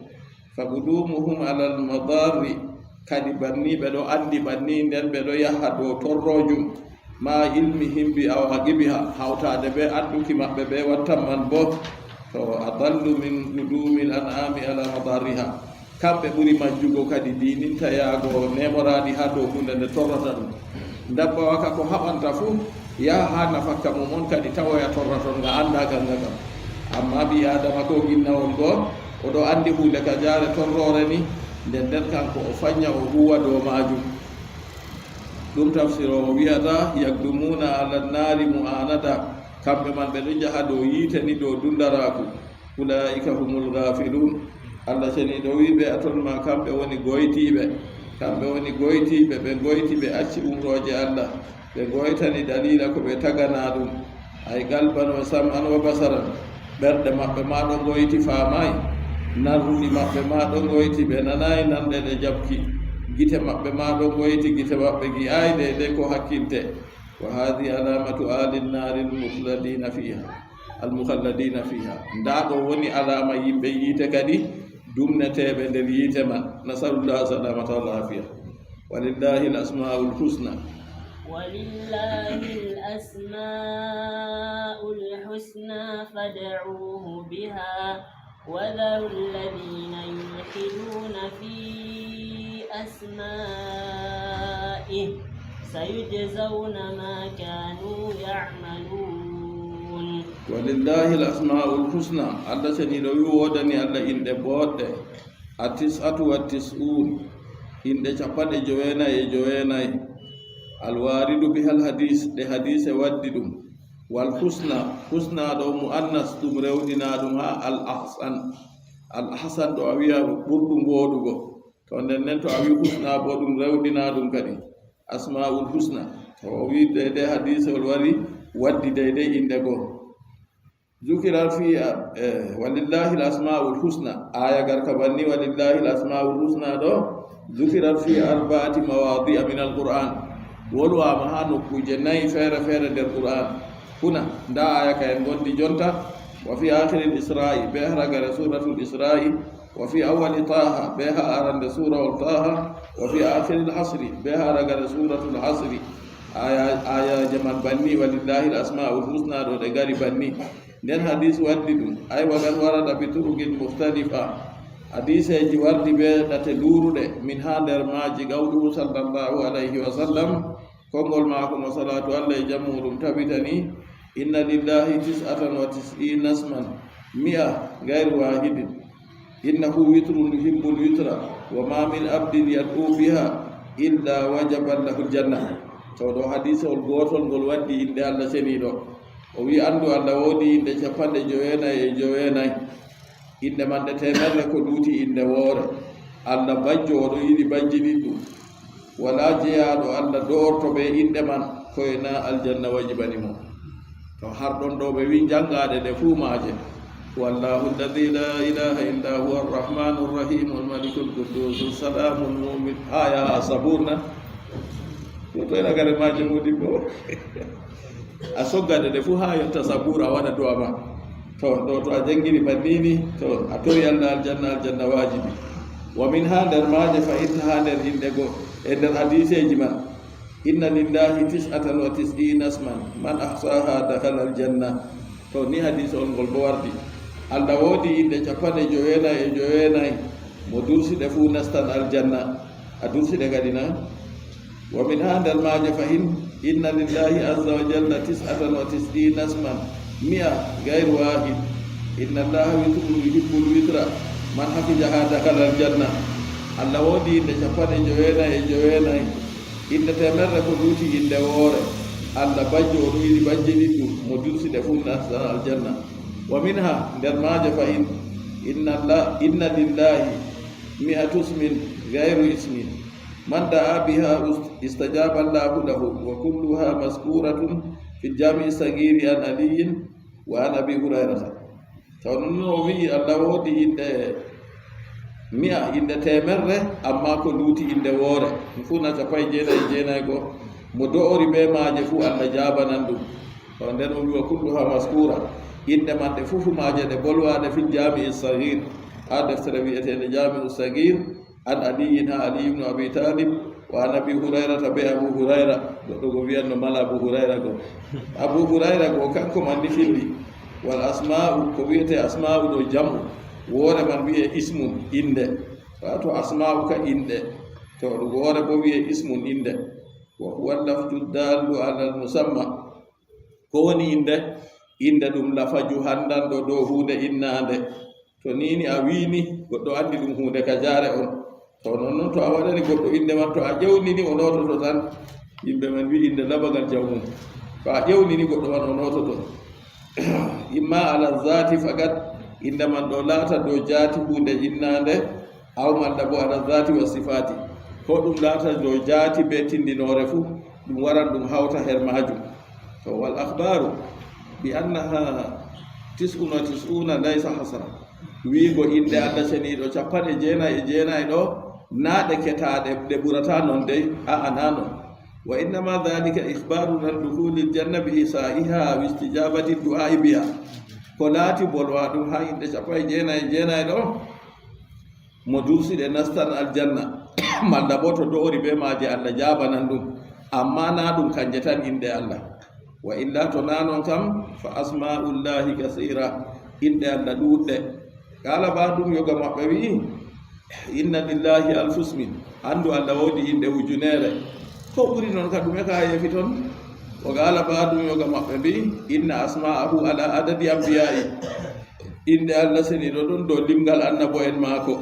Fa qudumuhum alal madarri, kadi banni ɓe ɗo anndi banni nden ɓe ɗo yaha dow torroojum, ma ilmihim bi awaqibiha, hawtaade be annduki maɓɓe be wattan man bo, to adallu min qudumil an'ami ala madarriha. Kamɓe ɓuri majjugo kadi diininta yaago nemoraaɗi haa dow huunde nde torrata ɗum. Ndabbawa ka ko haɓanta fuu, yaha haa nafakka mum on kadi tawoya torraton nga anndaa gannga kam. Amma ɓii Aadama ko ginnawol goo, o ɗo anndi huunde ka jaare torroore ni, nden nden kanko o fanya o huuwa dow maajum. Ɗum tafsiroowo wi'ata, yaqdumuna ala nnaari mu'anada, kamɓe man ɓe ɗo njaha dow yiite ni dow dundaraaku. Ulaa'ika humul gaafiluun. Allah seniiɗo wi'i ɓe, a ton ma kamɓe woni goytiiɓe. Kamɓe woni goytiiɓe, ɓe goyti ɓe acci umrooje Allah. Ɓe goytani daliila ko ɓe taganaa ɗum. Ay qalban wa sam'an wa basaran. Ɓerɗe maɓɓe ma ɗo goyti faamaay. Nanruɗi maɓɓe ma ɗo goyti ɓe nanaay nanɗe ɗe jaɓki. Gite maɓɓe ma ɗo goyti gite maɓɓe gi'aay deydey ko hakkilte. Wa haadihi alaamatu aali nnaari almukhladiina fiiha. Almukhalladina fiha. Ndaa ɗo woni alaama yimɓe yiite kadi, dumneteeɓe nder yiite man. Nasalullah salamata wal afiya. Walillahi al asmaul husna. ولله الأسماء الحسنى فادعوه بها وذروا الذين يلحدون في أسمائه سيجزون ما كانوا يعملون. Walillahi al asmaul husna, Allah seniiɗo wi woodani Allah inɗe booɗɗe, a tis'atu wa tis'un, inɗe capanɗe joweenayi e joweenayi, al waridu biha al hadis, ɗe hadiise waddi ɗum, wal husna, husna ɗo mu'annas ɗum rewɗinaa ɗum haa al ahsan, al ahsan ɗo a wi'a ɓurɗum wooɗugo, to nden nden to a wi husna bo ɗum rewɗinaa ɗum kadi. Asmaul husna. To o wi deydey hadiisewol wari waddi deydey innde goo. Zukira fi, eh, walillahi al asmaul husna. Aya garka banni walillahi al asmaul husna ɗo. Zukira fi arba'ati mawadi'a min al Qur'an. Wolwaama haa nokkuuje nayi feere feere nder Qur'an. Huna, ndaa aya ka en ngondi jonta. Wa fi akhiril Isra'i, be haragare suratul Isra'i. Wa fi awwali Taha, be ha arande surawol Taha, wa fi akhiril Hasri, be ha ragare suratul Hasri. Aya, ayaje man banni, walillahi al asmaul husna ɗo ɗe gari banni. Nden hadis waddi ɗum, ay wa qad warada bi turuqin mukhtalifa. Hadiseji wardi be ɗate luuruɗe, min ha nder maaji qawluhu sallallahu alayhi wa sallam, konngol maako mo salatu Allah e jam muɗum tabitani, inna lillahi tis'atan wa tis'ina isman, mi'a ghayru wahidin. Innahu witrun yuhibbul witra, wa ma min abdin yad'u biha illa wajabat lahul janna. Taw ɗo hadisewol gootol ngol waddi innde Allah seniiɗo. O wi, anndu Allah woodi innde capanɗe joweenayi e joweenayi. Innde man ɗe teemerre ko luuti innde woore. Allah bajjo, o ɗo yiɗi bajji ɗiɗɗum. Walaa jeyaaɗo Allah do'orto bee inɗe man, koy na aljanna wajibani mo. To har ɗon ɗo ɓe wi' njanngaade ɗe fuu maaje. Huwa Allahu alladhi la ilaha illa huwa arrahmanu arrahim almaliku alquddus assalamu almu'min. Haa yaha Sabur na. Ɗum toy ragare maaje modibbo. A soggade ɗe fuu haa yotta Sabur, a waɗa du'a ma. To, ɗo to a janngini banni ni, to a tori Allah aljanna, aljanna waajibi. Wa min haa nder maaje fa inna haa nder inɗe go, e nder hadiseeji man. Inna lillahi tis'atan wa tis'ina isman, man ahsaha dakhala aljanna. To ni hadise on ngol bo wardi. Allah woodi inɗe capanɗe joweenayi e joweenayi, mo dursi ɗe fuu nastan aljanna. A dursi ɗe kadi na? Wa min haa nder maaje fahin, inna lillahi azza wa jalla tis'atan wa tis'ina isman, mi'a ghayru wahid. Inna Allaha witrun yuhibbul witra, man hafizaha dakhala aljanna. Allah woodi inɗe capanɗe joweenayi e joweenayi, inɗe teemerre ko luuti inɗe woore. Allah bajjo, o ɗum yiɗi bajje ɗiɗɗum, mo dursi ɗe fof nasta aljanna. Wa minha, nder maaje fahin, inna, inna lillahi mi'atu ismin gayru ismi, man da'a biha istajaba Allahu lahu, wa kulluha maskuratun fil jami'i sagiri an Aliyin wa an Abi Hurayrata. Taw noon o wi'i Allah woodi inɗe mi'a, inɗe teemerre, amma ko luuti inɗe woore. Ɗum fuu na cappanɗe jeenayi e jeenayi goo. Mo do'ori bee maaje fuu Allah jaabanan ɗum. Taw nden o wi'i wa kulluha maskura. Inɗe man ɗe fuu maaje ɗe bolwaaɗe fil jaami'i sagiir. Haa deftere wi'eteende Jaami'u Sagiir. An Aliyin haa Ali ibnu Abi Talib, wa an Abi Hurayrata bee Abu Hurayra. Goɗɗo go wi'an no mala Abu Hurayra go. Abu Hurayra go kanko man ni filli. Wal asma'u, ko wi'etee asma'u ɗo jam'u. Woore man wi'ee ismun, innde. Waato asma'u ka inɗe. To ɗum woore bo wi'ee ismun, innde. Wa huwa lafdu dallu alal musamma. Ko woni innde? Innde ɗum lafaju hanndanɗo dow huunde innaande. To nii ni a wi'i ni, goɗɗo anndi ɗum huunde ka jaare on. To non non to a waɗani goɗɗo innde man, to a ƴewnini o noototo tan. Yimɓe men wi'i innde labagal jawmum. To a ƴewnini goɗɗo man o noototo. Imma ala zaati fakat, innde man ɗo laata dow jaati huunde innaande, aw malla bo ala zaati wa sifaati. Ko ɗum laata dow jaati bee tinndinoore fuu, ɗum waran ɗum hawta her maajum. To wal akhbaru bi annaha tis'un wa tis'una laysa hasra. Wi'igo innde Allah ceniiɗo cappanɗe jeenayi e jeenayi ɗo, naa ɗe ketaaɗe, ɗe ɓurataa non dey, a'a, naa non. Wa innama dhalika ikhbarun an dukhulil janna bi ihsa'iha aw istijabati du'a'i biha. Ko laati bolwa ɗum haa inɗe cappanɗe jeenayi e jeenayi ɗo, mo dursi ɗe nastan aljanna, malla bo to do'ori bee maaje Allah jaabanan ɗum, amma naa ɗum kanje tan inɗe Allah. Wa illa to naa non kam, fa asma'ullahi kasira, inɗe Allah ɗuuɗɗe. Qala ba'dum, yoga maɓɓe wi'i, inna lillahi alfu ismin, anndu Allah woodi inɗe ujuneere. Ko ɓuri non ka ɗume ka yeefi ton? Wa qala ba'dum, yoga maɓɓe mbi'i, inna asma'ahu ala adadi anbiya'i, inɗe Allah seniiɗo ɗon dow limgal annabo'en maako.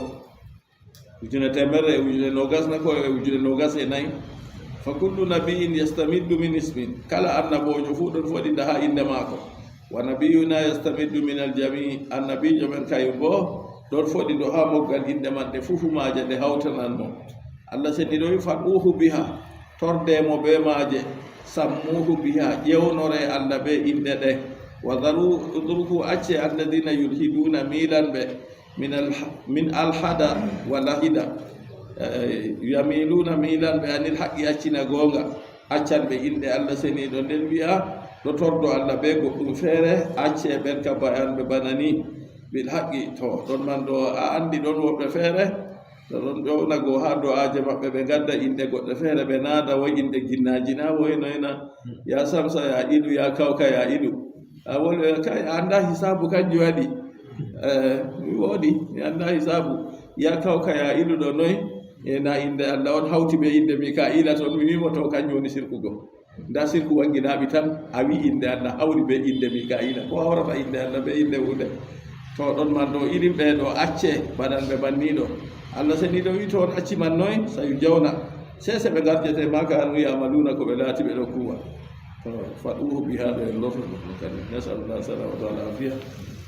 Ujune teemerre e ujune noogas na ko e ujune noogas e nayi. Fa kullu nabiyyin yastamiddu min ismin. Kala annaboojo fuu ɗon foɗida haa innde maako. Wa nabiyyuna yastamiddu min aljami. Annabiijo men kayum boo ɗon foɗido haa moggal innde man ɗe fuu maaje ɗe hawtanan mo. Allah seniiɗo wi'i, fad'uhu biha. Torde mo bee maaje. Sammuhu biha. Ƴewnore Allah bee inɗe ɗe. Wa dharu, utruku, acce alladhina yulhiduna, miilanɓe. Min al-, min alhada wa lahida. Eh, yamiluna, miilanɓe, anil haqqi, accina goonga. Accanɓe inɗe Allah seniiɗo nden wi'a, ɗo tordo Allah bee goɗɗum feere, acce ɓen ka bayanɓe bana ni. Bil haqqi, to, ɗon man ɗo a anndi ɗon woɓɓe feere, to ɗon ƴowna go haa do'aaje maɓɓe, ɓe ngadda inɗe goɗɗe feere, ɓe naada woy inɗe ginnaaji na, woy noy na, ya Samsa, ya Ilu, ya Kawka, ya Ilu. A wol-, eh, kay, a anndaa hisaabu kanjum waɗi. Eh, mi woodi, mi anndaa hisaabu. Ya Kawka, ya Ilu ɗo noy? E na innde Allah on hawti bee innde Mika'iila ton, mi wi'i mo to kanjum woni sirku go. Ndaa sirku wannginaaɓi tan, a wi'i innde Allah hawri bee innde Mika'iila. Ko hawrata innde Allah bee innde huunde? To ɗon man ɗo, irin ɓe ɗo acce, baɗanɓe banni ɗo. Allah seniiɗo wi'i to on acci man noy, sayu jawna. Sese ɓe ngarjete ma kanu ya'maluuna, ko ɓe laati ɓe ɗo kuuwa. To, fad'uhu biha ɗo en lorto ɗum ɗo kadi. Nas'alullah salamata wal afiya.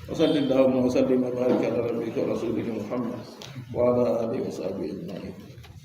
Wa sallallahu wa sallim wa barik ala nabiyyika wa rasulika Muhammad wa ala alihi wa sahbihi ajma'in.